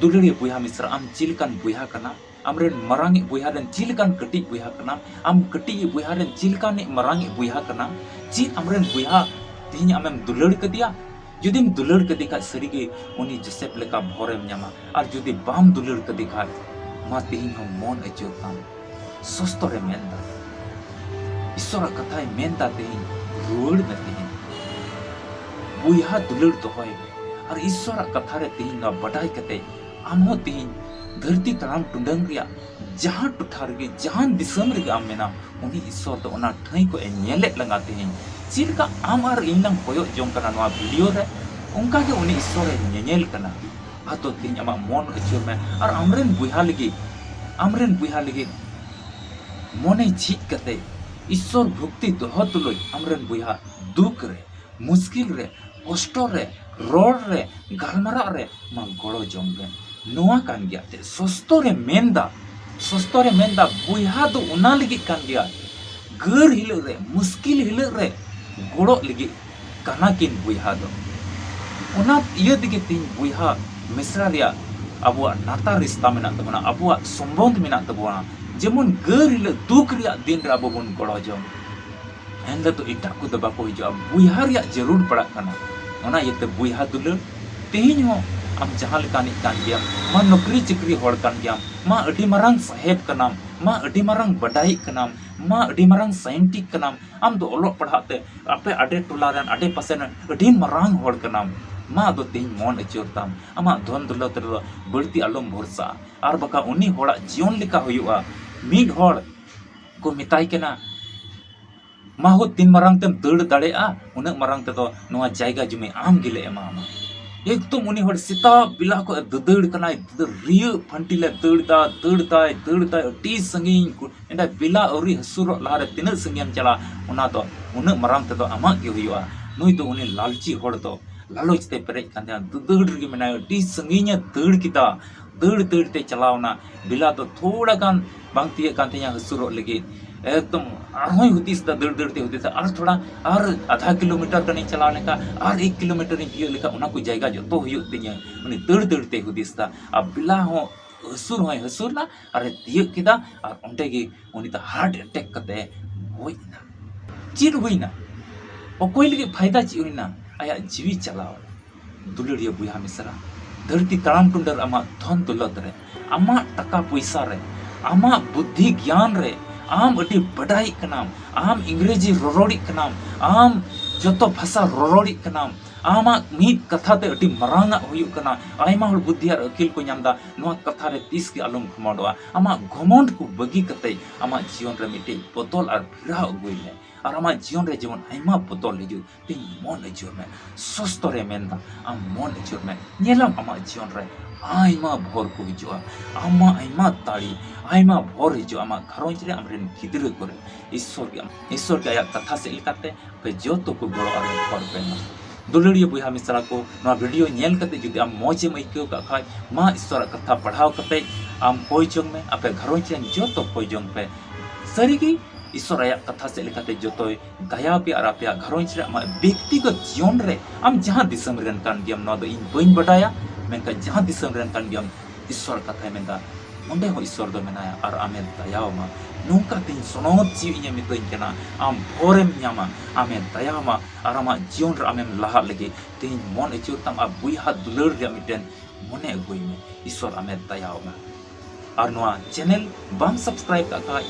ᱫᱩᱞᱟᱹᱲᱤᱭᱟᱹ ᱵᱚᱭᱦᱟ ᱢᱤᱥᱨᱟ, ᱟᱢ ᱪᱮᱫ ᱞᱮᱠᱟᱱ ᱵᱚᱭᱦᱟ ᱠᱟᱱᱟ? ᱟᱢᱨᱮᱱ ᱢᱟᱨᱟᱝᱤᱡ ᱵᱚᱭᱦᱟ ᱨᱮᱱ ᱪᱮᱫ ᱞᱮᱠᱟᱱ ᱠᱟᱹᱴᱤᱡ ᱵᱚᱭᱦᱟ ᱠᱟᱱᱟᱢ? ᱟᱢ ᱠᱟᱹᱴᱤᱡ ᱵᱚᱭᱦᱟ ᱨᱮᱱ ᱪᱮᱫ ᱞᱮᱠᱟᱱᱤᱡ ᱢᱟᱨᱟᱝᱤᱡ ᱵᱚᱭᱦᱟ ᱠᱟᱱᱟᱢ? ᱪᱮᱫ ᱟᱢᱨᱮᱱ ᱵᱚᱭᱦᱟ ᱛᱮᱦᱮᱧ ᱟᱢᱮᱢ ᱫᱩᱞᱟᱹᱲ ᱠᱟᱫᱮᱭᱟ? ᱡᱩᱫᱤᱢ ᱫᱩᱞᱟᱹᱲ ᱠᱟᱫᱮ ᱠᱷᱟᱡ, ᱥᱟᱹᱨᱤᱜᱮ ᱩᱱᱤ ᱡᱳᱥᱮᱯ ᱞᱮᱠᱟ ᱵᱷᱚᱨᱮᱢ ᱧᱟᱢᱟ᱾ ᱟᱨ ᱡᱩᱫᱤ ᱵᱟᱢ ᱫᱩᱞᱟᱹᱲ ᱠᱟᱫᱮ ᱠᱷᱟᱡ, ᱢᱟ ᱛᱮᱦᱮᱧ ᱦᱚᱸ ᱢᱚᱱ ᱟᱹᱪᱩᱨ ᱛᱟᱢ᱾ ᱥᱚᱥᱛᱚᱨᱮ ᱢᱮᱱᱫᱟ, ᱤᱥᱥᱚᱨᱟᱜ ᱠᱟᱛᱷᱟᱭ ᱢᱮᱱᱫᱟ ᱛᱮᱦᱮᱧ, ᱨᱩᱣᱟᱹᱲ ᱢᱮ ᱛᱮᱦᱮᱧ᱾ ᱵᱚᱭᱦᱟ ᱫᱩᱞᱟᱹᱲ ᱫᱚᱦᱚᱭ ᱢᱮ᱾ ᱟᱨ ᱤᱥᱥᱚᱨᱟᱜ ᱠᱟᱛᱷᱟ ᱨᱮ ᱛᱮᱦᱮᱧ ᱱᱚᱣᱟ ᱵᱟᱰᱟᱭ ᱠᱟᱛᱮ, ᱟᱢ ᱦᱚᱸ ᱛᱮᱦᱮᱧ ᱫᱷᱟᱹᱨᱛᱤ ᱛᱟᱲᱟᱢ ᱴᱩᱰᱟᱹᱝ ᱨᱮᱭᱟᱜ ᱡᱟᱦᱟᱸ ᱴᱚᱴᱷᱟ ᱨᱮᱜᱮ, ᱡᱟᱦᱟᱸ ᱫᱤᱥᱚᱢ ᱨᱮᱜᱮ ᱟᱢ ᱢᱮᱱᱟᱢ, ᱩᱱᱤ ᱤᱥᱥᱚᱨ ᱫᱚ ᱚᱱᱟ ᱴᱷᱟᱹᱭ ᱠᱷᱚᱱ ᱮ ᱧᱮᱞᱮᱫ ᱞᱟᱝᱟ ᱛᱮᱦᱮᱧ᱾ ᱪᱮᱫ ᱞᱮᱠᱟ ᱟᱢ ᱟᱨ ᱤᱧ ᱞᱟᱝ ᱠᱚᱭᱚᱜ ᱡᱚᱝ ᱠᱟᱱᱟ ᱱᱚᱣᱟ ᱵᱷᱤᱰᱤᱭᱳ ᱨᱮ, ᱚᱱᱠᱟ ᱜᱮ ᱩᱱᱤ ᱤᱥᱥᱚᱨ ᱮ ᱧᱮᱧᱮᱞ ᱠᱟᱱᱟ᱾ ᱟᱫᱚ ᱛᱮᱦᱮᱧ ᱟᱢᱟᱜ ᱢᱚᱱ ᱟᱹᱪᱩᱨ ᱢᱮ ᱟᱨ ᱟᱢᱨᱮᱱ ᱵᱚᱭᱦᱟ ᱞᱟᱹᱜᱤᱫ, ᱟᱢᱨᱮᱱ ᱵᱚᱭᱦᱟ ᱞᱟᱹᱜᱤᱫ ᱢᱚᱱᱮ ᱡᱷᱤᱡ ᱠᱟᱛᱮ, ᱤᱥᱥᱚᱨ ᱵᱷᱚᱠᱛᱤ ᱫᱚᱦᱚ ᱛᱩᱞᱩᱡ ᱟᱢᱨᱮᱱ ᱵᱚᱭᱦᱟ ᱫᱩᱠ ᱨᱮ, ᱢᱩᱥᱠᱤᱞ ᱨᱮ, ᱠᱚᱥᱴᱚ ᱨᱮ, ᱨᱚᱲ ᱨᱮ, ᱜᱟᱞᱢᱟᱨᱟᱜ ᱨᱮ ᱢᱟ ᱜᱚᱲᱚ ᱡᱚᱝ ᱵᱮᱱ᱾ ᱱᱚᱣᱟ ᱠᱟᱱ ᱜᱮᱭᱟ ᱛᱮ ᱥᱚᱥᱛᱚ ᱨᱮ ᱢᱮᱱᱫᱟ, ᱥᱚᱥᱛᱚ ᱨᱮ ᱢᱮᱱᱫᱟ, ᱵᱚᱭᱦᱟ ᱫᱚ ᱚᱱᱟ ᱞᱟᱹᱜᱤᱫ ᱠᱟᱱ ᱜᱮᱭᱟ, ᱜᱟᱹᱨ ᱦᱤᱞᱳᱜ ᱨᱮ, ᱢᱩᱥᱠᱤᱞ ᱦᱤᱞᱳᱜ ᱨᱮ ᱜᱚᱲᱚᱜ ᱞᱟᱹᱜᱤᱫ ᱠᱟᱱᱟ ᱠᱤᱱ ᱵᱚᱭᱦᱟ ᱫᱚ᱾ ᱚᱱᱟ ᱤᱭᱟᱹ ᱛᱮᱜᱮ ᱛᱮᱦᱮᱧ ᱵᱚᱭᱦᱟ ᱢᱤᱥᱨᱟ ᱨᱮᱭᱟᱜ ᱟᱵᱚᱣᱟᱜ ᱱᱟᱛᱟ ᱨᱤᱥᱛᱟ ᱢᱮᱱᱟᱜ ᱛᱟᱵᱚᱱᱟ, ᱟᱵᱚᱣᱟᱜ ᱥᱚᱢᱵᱚᱱᱫᱷ ᱢᱮᱱᱟᱜ ᱛᱟᱵᱚᱱᱟ, ᱡᱮᱢᱚᱱ ᱜᱟᱹᱨ ᱦᱤᱞᱳᱜ, ᱫᱩᱠ ᱨᱮᱭᱟᱜ ᱫᱤᱱ ᱨᱮ ᱟᱵᱚ ᱵᱚᱱ ᱜᱚᱲᱚ ᱡᱚᱝ᱾ ᱮᱱᱦᱤᱞᱳᱜ ᱫᱚ ᱮᱴᱟᱜ ᱠᱚᱫᱚ ᱵᱟᱠᱚ ᱦᱤᱡᱩᱜᱼᱟ, ᱵᱚᱭᱦᱟ ᱨᱮᱭᱟᱜ ᱡᱟᱹᱨᱩᱲ ᱯᱟᱲᱟᱜ ᱠᱟᱱᱟ᱾ ᱚᱱᱟ ᱤᱭᱟᱹᱛᱮ ᱵᱚᱭᱦᱟ ᱫᱩᱞᱟᱹᱲ, ᱛᱮᱦᱮᱧ ᱦᱚᱸ ᱟᱢ ᱡᱟᱦᱟᱸ ᱞᱮᱠᱟᱱᱤᱡ ᱠᱟᱱ ᱜᱮᱭᱟᱢ, ᱢᱟ ᱱᱚᱠᱨᱤ ᱪᱟᱹᱠᱨᱤ ᱦᱚᱲ ᱠᱟᱱ ᱜᱮᱭᱟᱢ, ᱢᱟ ᱟᱹᱰᱤ ᱢᱟᱨᱟᱝ ᱥᱟᱦᱮᱵᱽ ᱠᱟᱱᱟᱢ, ᱢᱟ ᱟᱹᱰᱤ ᱢᱟᱨᱟᱝ ᱵᱟᱰᱟᱭᱤᱡ ᱠᱟᱱᱟᱢ, ᱢᱟ ᱟᱹᱰᱤ ᱢᱟᱨᱟᱝ ᱥᱟᱭᱮᱱᱴᱤᱠ ᱠᱟᱱᱟᱢ, ᱟᱢ ᱫᱚ ᱚᱞᱚᱜ ᱯᱟᱲᱦᱟᱜ ᱛᱮ ᱟᱯᱮ ᱟᱰᱮ ᱴᱚᱞᱟ ᱨᱮᱱ, ᱟᱰᱮ ᱯᱟᱥᱮ ᱨᱮᱱ ᱟᱹᱰᱤ ᱢᱟᱨᱟᱝ ᱦᱚᱲ ᱠᱟᱱᱟᱢ, ᱢᱟ ᱟᱫᱚ ᱛᱮᱦᱮᱧ ᱢᱚᱱ ᱟᱹᱪᱩᱨ ᱛᱟᱢ, ᱟᱢᱟᱜ ᱫᱷᱚᱱ ᱫᱚᱞᱚᱛ ᱨᱮᱫᱚ ᱵᱟᱹᱲᱛᱤ ᱟᱞᱚᱢ ᱵᱷᱚᱨᱥᱟᱜᱼᱟ᱾ ᱟᱨ ᱵᱟᱠᱷᱟᱱ ᱩᱱᱤ ᱦᱚᱲᱟᱜ ᱡᱤᱭᱚᱱ ᱞᱮᱠᱟ ᱦᱩᱭᱩᱜᱼᱟ᱾ ᱢᱤᱫ ᱦᱚᱲ ᱠᱚ ᱢᱮᱛᱟᱭ ᱠᱟᱱᱟ, "ᱢᱟ ᱦᱳ, ᱛᱤᱱ ᱢᱟᱨᱟᱝ ᱛᱮᱢ ᱫᱟᱹᱲ ᱫᱟᱲᱮᱭᱟᱜᱼᱟ, ᱩᱱᱟᱹᱜ ᱢᱟᱨᱟᱝ ᱛᱮᱫᱚ ᱱᱚᱣᱟ ᱡᱟᱭᱜᱟ ᱡᱩᱢᱤ ᱟᱢ ᱜᱮᱞᱮ ᱮᱢᱟᱢᱟ᱾" ᱮᱠᱫᱚᱢ ᱩᱱᱤ ᱦᱚᱲ ᱥᱮᱛᱟᱜ ᱵᱮᱞᱟ ᱠᱷᱚᱱ ᱫᱟᱹᱫᱟᱹᱲ ᱠᱟᱱᱟᱭ, ᱫᱟᱹᱫᱟᱹᱲ, ᱨᱤᱭᱟᱹᱜ ᱯᱷᱟᱹᱱᱴᱤ ᱞᱮ ᱫᱟᱹᱲ ᱫᱟ, ᱫᱟᱹᱲ ᱫᱟᱭ, ᱫᱟᱹᱲ ᱫᱟᱭ, ᱟᱹᱰᱤ ᱥᱟᱺᱜᱤᱧ᱾ ᱮᱸᱰᱮ ᱵᱮᱞᱟ ᱟᱹᱣᱨᱤ ᱦᱟᱹᱥᱩᱨᱚᱜ ᱞᱟᱦᱟᱨᱮ ᱛᱤᱱᱟᱹᱜ ᱥᱟᱺᱜᱤᱧ ᱮᱢ ᱪᱟᱞᱟᱜᱼᱟ, ᱚᱱᱟ ᱫᱚ ᱩᱱᱟᱹᱜ ᱢᱟᱨᱟᱝ ᱛᱮᱫᱚ ᱟᱢᱟᱜ ᱜᱮ ᱦᱩᱭᱩᱜᱼᱟ᱾ ᱱᱩᱭ ᱫᱚ ᱩᱱᱤ ᱞᱟᱞᱪᱤ ᱦᱚᱲ ᱫᱚ ᱞᱟᱞᱚᱪ ᱛᱮ ᱯᱮᱨᱮᱡ ᱠᱟᱱ ᱛᱟᱦᱮᱸᱱᱟ, ᱫᱟᱹᱫᱟᱹᱲ ᱨᱮᱜᱮ ᱢᱮᱱᱟᱭᱟ, ᱟᱹᱰᱤ ᱥᱟᱺᱜᱤᱧᱮ ᱫᱟᱹᱲ ᱠᱮᱫᱟ, ᱫᱟᱹᱲ ᱫᱟᱹᱲ ᱛᱮ ᱪᱟᱞᱟᱣᱱᱟ᱾ ᱵᱮᱞᱟ ᱫᱚ ᱛᱷᱚᱲᱟ ᱜᱟᱱ ᱵᱟᱝ ᱛᱤᱭᱟᱹᱜ ᱠᱟᱱ ᱛᱤᱧᱟ ᱦᱟᱹᱥᱩᱨᱚᱜ ᱞᱟᱹᱜᱤᱫ᱾ ᱮᱠᱫᱚᱢ ᱟᱨᱦᱚᱸᱭ ᱦᱩᱫᱤᱥ ᱫᱟ, ᱫᱟᱹᱲ ᱫᱟᱹᱲ ᱛᱮ ᱦᱩᱫᱤᱥ ᱫᱟ, ᱟᱨ ᱛᱷᱚᱲᱟ, ᱟᱨ ᱟᱫᱷᱟ ᱠᱤᱞᱳᱢᱤᱴᱟᱨ ᱜᱟᱱᱤᱧ ᱪᱟᱞᱟᱣ ᱞᱮᱱᱠᱷᱟᱱ, ᱟᱨ ᱮᱠ ᱠᱤᱞᱳᱢᱤᱴᱟᱨᱤᱧ ᱛᱤᱭᱟᱹᱜ ᱞᱮᱠᱷᱟᱱ, ᱚᱱᱟ ᱠᱚ ᱡᱟᱭᱜᱟ ᱡᱚᱛᱚ ᱦᱩᱭᱩᱜ ᱛᱤᱧᱟᱹ᱾ ᱩᱱᱤ ᱫᱟᱹᱲ ᱫᱟᱹᱲ ᱛᱮᱭ ᱦᱩᱫᱤᱥ ᱫᱟ᱾ ᱟᱨ ᱵᱮᱞᱟ ᱦᱚᱸ ᱦᱟᱹᱥᱩᱨ ᱦᱚᱸᱭ ᱦᱟᱹᱥᱩᱨ ᱱᱟ, ᱟᱨᱮ ᱛᱤᱭᱟᱹᱜ ᱠᱮᱫᱟ, ᱟᱨ ᱚᱸᱰᱮ ᱜᱮ ᱩᱱᱤ ᱫᱚ heart attack ᱠᱟᱛᱮ ᱜᱚᱡ ᱮᱱᱟ᱾ ᱪᱮᱫ ᱦᱩᱭᱱᱟ? ᱚᱠᱚᱭ ᱞᱟᱹᱜᱤᱫ ᱯᱷᱟᱭᱫᱟ ᱪᱮᱫ ᱦᱩᱭᱱᱟ? ᱟᱭᱟᱜ ᱡᱤᱣᱤ ᱪᱟᱞᱟᱣ ᱮᱱᱟ᱾ ᱫᱩᱞᱟᱹᱲᱤᱭᱟᱹ ᱵᱚᱭᱦᱟ ᱢᱤᱥᱨᱟ, ᱫᱷᱟᱹᱨᱛᱤ ᱛᱟᱲᱟᱢ ᱴᱩᱸᱰᱟᱹᱨ ᱟᱢᱟᱜ ᱫᱷᱚᱱ ᱫᱚᱞᱚᱛ ᱨᱮ, ᱟᱢᱟᱜ ᱴᱟᱠᱟ ᱯᱚᱭᱥᱟ ᱨᱮ, ᱟᱢᱟᱜ ᱵᱩᱫᱽᱫᱷᱤ ᱜᱮᱭᱟᱱ ᱨᱮ, ᱟᱢ ᱟᱹᱰᱤ ᱵᱟᱰᱟᱭᱤᱡ ᱠᱟᱱᱟᱢ, ᱟᱢ ᱤᱝᱨᱮᱡᱤ ᱨᱚᱨᱚᱲᱤᱡ ᱠᱟᱱᱟᱢ, ᱟᱢ ᱡᱚᱛᱚ ᱵᱷᱟᱥᱟ ᱨᱚᱨᱚᱲᱤᱡ ᱠᱟᱱᱟᱢ, ᱟᱢᱟᱜ ᱢᱤᱫ ᱠᱟᱛᱷᱟ ᱛᱮ ᱟᱹᱰᱤ ᱢᱟᱨᱟᱝ ᱟᱜ ᱦᱩᱭᱩᱜ ᱠᱟᱱᱟ, ᱟᱭᱢᱟ ᱦᱚᱲ ᱵᱩᱫᱽᱫᱷᱤ ᱟᱨ ᱟᱹᱠᱤᱞ ᱠᱚ ᱧᱟᱢ ᱮᱫᱟ, ᱱᱚᱣᱟ ᱠᱟᱛᱷᱟ ᱨᱮ ᱛᱤᱥ ᱜᱮ ᱟᱞᱚᱢ ᱜᱷᱚᱢᱚᱰᱚᱜᱼᱟ᱾ ᱟᱢᱟᱜ ᱜᱷᱚᱢᱚᱰ ᱠᱚ ᱵᱟᱹᱜᱤ ᱠᱟᱛᱮ ᱟᱢᱟᱜ ᱡᱤᱭᱚᱱ ᱨᱮ ᱢᱤᱫᱴᱮᱡ ᱵᱚᱫᱚᱞ ᱟᱨ ᱯᱷᱮᱨᱟᱣ ᱟᱹᱜᱩᱭ ᱢᱮ᱾ ᱟᱨ ᱟᱢᱟᱜ ᱡᱤᱭᱚᱱ ᱨᱮ ᱡᱮᱢᱚᱱ ᱟᱭᱢᱟ ᱵᱚᱫᱚᱞ ᱦᱤᱡᱩᱜ, ᱛᱮᱦᱮᱧ ᱢᱚᱱ ᱟᱹᱪᱩᱨ ᱢᱮ᱾ ᱥᱚᱥᱛᱚ ᱨᱮ ᱢᱮᱱᱫᱟ, ᱟᱢ ᱢᱚᱱ ᱟᱹᱪᱩᱨ ᱢᱮ᱾ ᱧᱮᱞᱟᱢ ᱟᱢᱟᱜ ᱡᱤᱭᱚᱱ ᱨᱮ ᱟᱭᱢᱟ ᱵᱷᱚᱨ ᱠᱚ ᱦᱤᱡᱩᱜᱼᱟ, ᱟᱢᱟᱜ ᱟᱭᱢᱟ ᱫᱟᱲᱮ, ᱟᱭᱢᱟ ᱵᱷᱚᱨ ᱦᱤᱡᱩᱜᱼᱟ ᱟᱢᱟᱜ ᱜᱷᱟᱨᱚᱸᱡᱽ ᱨᱮ, ᱟᱢᱨᱮᱱ ᱜᱤᱫᱽᱨᱟᱹ ᱠᱚᱨᱮ᱾ ᱤᱥᱥᱚᱨ ᱜᱮ ᱟᱢ, ᱤᱥᱥᱚᱨ ᱜᱮ ᱟᱭᱟᱜ ᱠᱟᱛᱷᱟ ᱥᱮᱫ ᱞᱮᱠᱟᱛᱮ ᱟᱯᱮ ᱡᱚᱛᱚ ᱠᱚ ᱜᱚᱲᱚ ᱟᱨ ᱦᱚᱨ ᱯᱮ ᱮᱢᱟ᱾ ᱫᱩᱞᱟᱹᱲᱤᱭᱟᱹ ᱵᱚᱭᱦᱟ ᱢᱤᱥᱨᱟ ᱠᱚ, ᱱᱚᱣᱟ video ᱧᱮᱞ ᱠᱟᱛᱮ ᱡᱩᱫᱤ ᱟᱢ ᱢᱚᱡᱽ ᱮᱢ ᱟᱹᱭᱠᱟᱹᱣ ᱠᱟᱜ ᱠᱷᱟᱡ, ᱢᱟ ᱤᱥᱥᱚᱨᱟᱜ ᱠᱟᱛᱷᱟ ᱯᱟᱲᱦᱟᱣ ᱠᱟᱛᱮ ᱟᱢ ᱠᱚᱭ ᱡᱚᱝ ᱢᱮ, ᱟᱯᱮ ᱜᱷᱟᱨᱚᱸᱡᱽ ᱨᱮᱱ ᱡᱚᱛᱚ ᱠᱚᱭ ᱡᱚᱝ ᱯᱮ᱾ ᱥᱟᱹᱨᱤᱜᱮ ᱤᱥᱥᱚᱨ ᱟᱭᱟᱜ ᱠᱟᱛᱷᱟ ᱥᱮᱫ ᱞᱮᱠᱟᱛᱮ ᱡᱚᱛᱚᱭ ᱫᱟᱭᱟ ᱟᱯᱮᱭᱟ ᱟᱨ ᱟᱯᱮᱭᱟᱜ ᱜᱷᱟᱨᱚᱸᱡᱽ ᱨᱮ, ᱟᱢᱟᱜ ᱵᱮᱠᱛᱤᱜᱚᱛ ᱡᱤᱭᱚᱱ ᱨᱮ, ᱟᱢ ᱡᱟᱦᱟᱸ ᱫᱤᱥᱚᱢ ᱨᱮᱱ ᱠᱟᱱ ᱜᱮᱭᱟᱢ, ᱱᱚᱣᱟ ᱫᱚ ᱤᱧ ᱵᱟᱹᱧ ᱵᱟᱰᱟᱭᱟ, ᱢᱮᱱᱠᱷᱟᱱ ᱡᱟᱦᱟᱸ ᱫᱤᱥᱚᱢ ᱨᱮᱱ ᱠᱟᱱ ᱜᱮᱭᱟᱢ, ᱤᱥᱥᱚᱨ ᱠᱟᱛᱷᱟᱭ ᱢᱮᱱᱫᱟ, ᱚᱸᱰᱮ ᱦᱚᱸ ᱤᱥᱥᱚᱨ ᱫᱚ ᱢᱮᱱᱟᱭᱟ ᱟᱨ ᱟᱢᱮ ᱫᱟᱭᱟᱣᱟᱢᱟ᱾ ᱱᱚᱝᱠᱟ ᱛᱮᱦᱮᱧ ᱥᱚᱱᱚᱛ ᱡᱤᱣᱤ ᱤᱧᱮ ᱢᱤᱛᱟᱹᱧ ᱠᱟᱱᱟ, ᱟᱢ ᱵᱷᱚᱨᱮᱢ ᱧᱟᱢᱟ, ᱟᱢᱮ ᱫᱟᱭᱟᱣᱟᱢᱟ ᱟᱨ ᱟᱢᱟᱜ ᱡᱤᱭᱚᱱ ᱨᱮ ᱟᱢᱮᱢ ᱞᱟᱦᱟᱜ ᱞᱟᱹᱜᱤᱫ ᱛᱮᱦᱮᱧ ᱢᱚᱱ ᱟᱹᱪᱩᱨ ᱛᱟᱢ ᱟᱨ ᱵᱚᱭᱦᱟ ᱫᱩᱞᱟᱹᱲ ᱨᱮᱭᱟᱜ ᱢᱤᱫᱴᱮᱱ ᱢᱚᱱᱮ ᱟᱹᱜᱩᱭ ᱢᱮ, ᱤᱥᱥᱚᱨ ᱟᱢᱮ ᱫᱟᱭᱟᱣᱟᱢᱟ᱾ ᱟᱨ ᱱᱚᱣᱟ channel ᱵᱟᱢ subscribe ᱠᱟᱜ ᱠᱷᱟᱡ,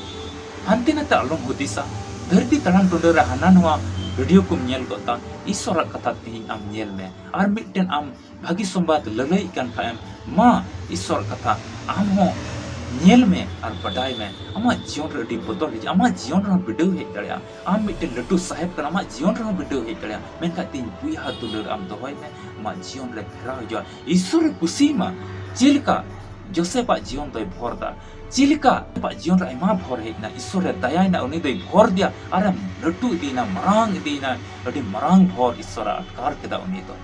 ᱦᱟᱱᱛᱮ ᱱᱟᱛᱮ ᱟᱞᱚᱢ ᱦᱩᱫᱤᱥᱟ᱾ ᱫᱷᱟᱹᱨᱛᱤ ᱛᱟᱲᱟᱢ ᱴᱩᱸᱰᱟᱹ ᱨᱮ ᱦᱟᱱᱟ ᱱᱚᱣᱟ video ᱠᱚᱢ ᱧᱮᱞ ᱜᱚᱫ ᱫᱟ, ᱤᱥᱥᱚᱨᱟᱜ ᱠᱟᱛᱷᱟ ᱛᱮᱦᱮᱧ ᱟᱢ ᱧᱮᱞ ᱢᱮ᱾ ᱟᱨ ᱢᱤᱫᱴᱮᱱ ᱟᱢ ᱵᱷᱟᱹᱜᱤ ᱥᱚᱢᱵᱟᱫ ᱞᱟᱹᱞᱟᱹᱭᱤᱡ ᱠᱟᱱ ᱠᱷᱟᱡ ᱮᱢ, ᱢᱟ ᱤᱥᱥᱚᱨ ᱠᱟᱛᱷᱟ ᱟᱢ ᱦᱚᱸ ᱧᱮᱞ ᱢᱮ ᱟᱨ ᱵᱟᱰᱟᱭ ᱢᱮ, ᱟᱢᱟᱜ ᱡᱤᱭᱚᱱ ᱨᱮ ᱟᱹᱰᱤ ᱵᱚᱫᱚᱞ ᱦᱤᱡᱩᱜᱼᱟ᱾ ᱟᱢᱟᱜ ᱡᱤᱭᱚᱱ ᱨᱮᱦᱚᱸ ᱵᱤᱰᱟᱹᱣ ᱦᱮᱡ ᱫᱟᱲᱮᱭᱟᱜᱼᱟ᱾ ᱟᱢ ᱢᱤᱫᱴᱮᱱ ᱞᱟᱹᱴᱩ ᱥᱟᱦᱮᱵ ᱠᱟᱱᱟᱢ, ᱟᱢᱟᱜ ᱡᱤᱭᱚᱱ ᱨᱮᱦᱚᱸ ᱵᱤᱰᱟᱹᱣ ᱦᱮᱡ ᱫᱟᱲᱮᱭᱟᱜᱼᱟ᱾ ᱢᱮᱱᱠᱷᱟᱱ ᱛᱮᱦᱮᱧ ᱵᱚᱭᱦᱟ ᱫᱩᱞᱟᱹᱲ ᱟᱢ ᱫᱚᱦᱚᱭ ᱢᱮ, ᱟᱢᱟᱜ ᱡᱤᱭᱚᱱ ᱨᱮ ᱯᱷᱮᱨᱟᱣ ᱦᱤᱡᱩᱜᱼᱟ᱾ ᱤᱥᱚᱨ ᱮ ᱠᱩᱥᱤᱭᱟᱢᱟ᱾ ᱪᱮᱫ ᱞᱮᱠᱟ ᱡᱳᱥᱮᱯᱟᱜ ᱡᱤᱭᱚᱱ ᱫᱚᱭ ᱵᱷᱚᱨ ᱫᱟ, ᱪᱮᱫ ᱞᱮᱠᱟ ᱡᱳᱥᱮᱯᱟᱜ ᱡᱤᱭᱚᱱ ᱨᱮ ᱟᱭᱢᱟ ᱵᱷᱚᱨ ᱦᱮᱡ ᱮᱱᱟ, ᱤᱥᱚᱨ ᱮ ᱫᱟᱭᱟᱭᱮᱱᱟ, ᱩᱱᱤ ᱫᱚᱭ ᱵᱷᱚᱨ ᱫᱮᱭᱟ, ᱟᱨᱮ ᱞᱟᱹᱴᱩ ᱤᱫᱤᱭᱮᱱᱟ, ᱢᱟᱨᱟᱝ ᱤᱫᱤᱭᱮᱱᱟ, ᱟᱹᱰᱤ ᱢᱟᱨᱟᱝ ᱵᱷᱚᱨ ᱤᱥᱚᱨ ᱮ ᱟᱴᱠᱟᱨ ᱠᱮᱫᱟ ᱩᱱᱤ ᱫᱚ᱾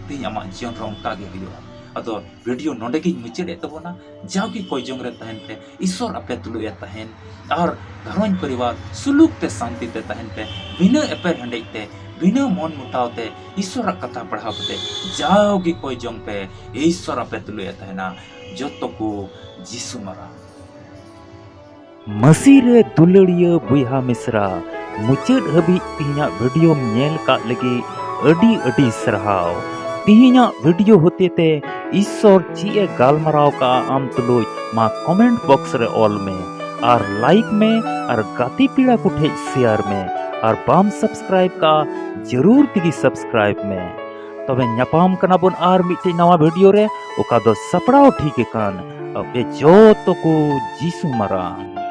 ᱛᱮᱦᱮᱧ ᱟᱢᱟᱜ ᱡᱤᱭᱚᱱ ᱨᱮ ᱚᱱᱠᱟ ᱜᱮ ᱦᱩᱭᱩᱜᱼᱟ᱾ ᱟᱫᱚ ᱵᱷᱤᱰᱤᱭᱳ ᱱᱚᱰᱮ ᱜᱤᱧ ᱢᱩᱪᱟᱹᱫ ᱮᱫ ᱛᱟᱵᱚᱱᱟ᱾ ᱡᱟᱣᱜᱮ ᱠᱚᱭ ᱡᱚᱝ ᱨᱮ ᱛᱟᱦᱮᱱ ᱯᱮ, ᱤᱥᱚᱨ ᱟᱯᱮ ᱛᱩᱞᱩᱡ ᱮ ᱛᱟᱦᱮᱱ, ᱟᱨ ᱜᱷᱟᱨᱚᱸᱡᱽ ᱯᱚᱨᱤᱵᱟᱨ ᱥᱩᱞᱩᱠ ᱛᱮ ᱥᱟᱱᱛᱤ ᱛᱮ ᱛᱟᱦᱮᱱ ᱯᱮ, ᱵᱤᱱᱟᱹ ᱮᱯᱮᱨ ᱦᱮᱸᱰᱮᱡ ᱛᱮ, ᱵᱤᱱᱟᱹ ᱢᱚᱱ ᱢᱚᱴᱟᱣ ᱛᱮ, ᱤᱥᱚᱨᱟᱜ ᱠᱟᱛᱷᱟ ᱯᱟᱲᱦᱟᱣ ᱠᱟᱛᱮ ᱡᱟᱣᱜᱮ ᱠᱚᱭ ᱡᱚᱝ ᱯᱮ, ᱤᱥᱚᱨ ᱟᱯᱮ ᱛᱩᱞᱩᱡ ᱮ ᱛᱟᱦᱮᱱᱟ᱾ ᱡᱚᱛᱚ ᱠᱚ ᱡᱤᱥᱩ ᱢᱟᱨᱟᱝ᱾ ᱢᱟᱹᱥᱤ ᱨᱮ ᱫᱩᱞᱟᱹᱲᱤᱭᱟᱹ ᱵᱚᱭᱦᱟ ᱢᱤᱥᱨᱟ, ᱢᱩᱪᱟᱹᱫ ᱦᱟᱹᱵᱤᱡ ᱛᱤᱦᱤᱧᱟᱜ ᱵᱷᱤᱰᱤᱭᱳᱢ ᱧᱮᱞ ᱠᱟᱜ ᱞᱟᱹᱜᱤᱫ ᱟᱹᱰᱤ ᱟᱹᱰᱤ ᱥᱟᱨᱦᱟᱣ᱾ ᱛᱤᱦᱤᱧᱟᱜ ᱵᱷᱤᱰᱤᱭᱳ ᱦᱚᱛᱮᱛᱮ ᱤᱥᱥᱚᱨ ᱪᱮᱫ ᱮ ᱜᱟᱞᱢᱟᱨᱟᱣ ᱠᱟᱜᱼᱟ ᱟᱢ ᱛᱩᱞᱩᱡ, ᱢᱟ ᱠᱚᱢᱮᱱᱴ ᱵᱚᱠᱥ ᱨᱮ ᱚᱞ ᱢᱮ, ᱟᱨ ᱞᱟᱭᱤᱠ ᱢᱮ, ᱟᱨ ᱜᱟᱛᱮ ᱯᱮᱲᱟ ᱠᱚ ᱴᱷᱮᱡ ᱥᱮᱭᱟᱨ ᱢᱮ, ᱟᱨ ᱵᱟᱢ ᱥᱟᱵᱥᱠᱨᱟᱭᱤᱵ ᱠᱟᱜᱼᱟ, ᱡᱟᱹᱨᱩᱲ ᱛᱮᱜᱮ ᱥᱟᱵᱥᱠᱨᱟᱭᱤᱵ ᱢᱮ᱾ ᱛᱚᱵᱮ ᱧᱟᱯᱟᱢ ᱠᱟᱱᱟ ᱵᱚᱱ ᱟᱨ ᱢᱤᱫᱴᱮᱡ ᱱᱟᱣᱟ ᱵᱷᱤᱰᱤᱭᱳ ᱨᱮ, ᱚᱠᱟ ᱫᱚ ᱥᱟᱯᱲᱟᱣ ᱴᱷᱤᱠ ᱟᱠᱟᱱ ᱟᱯᱮ ᱡᱚᱛᱚ ᱠᱚ ᱡᱤᱥᱩ ᱢᱟᱨᱟᱝ᱾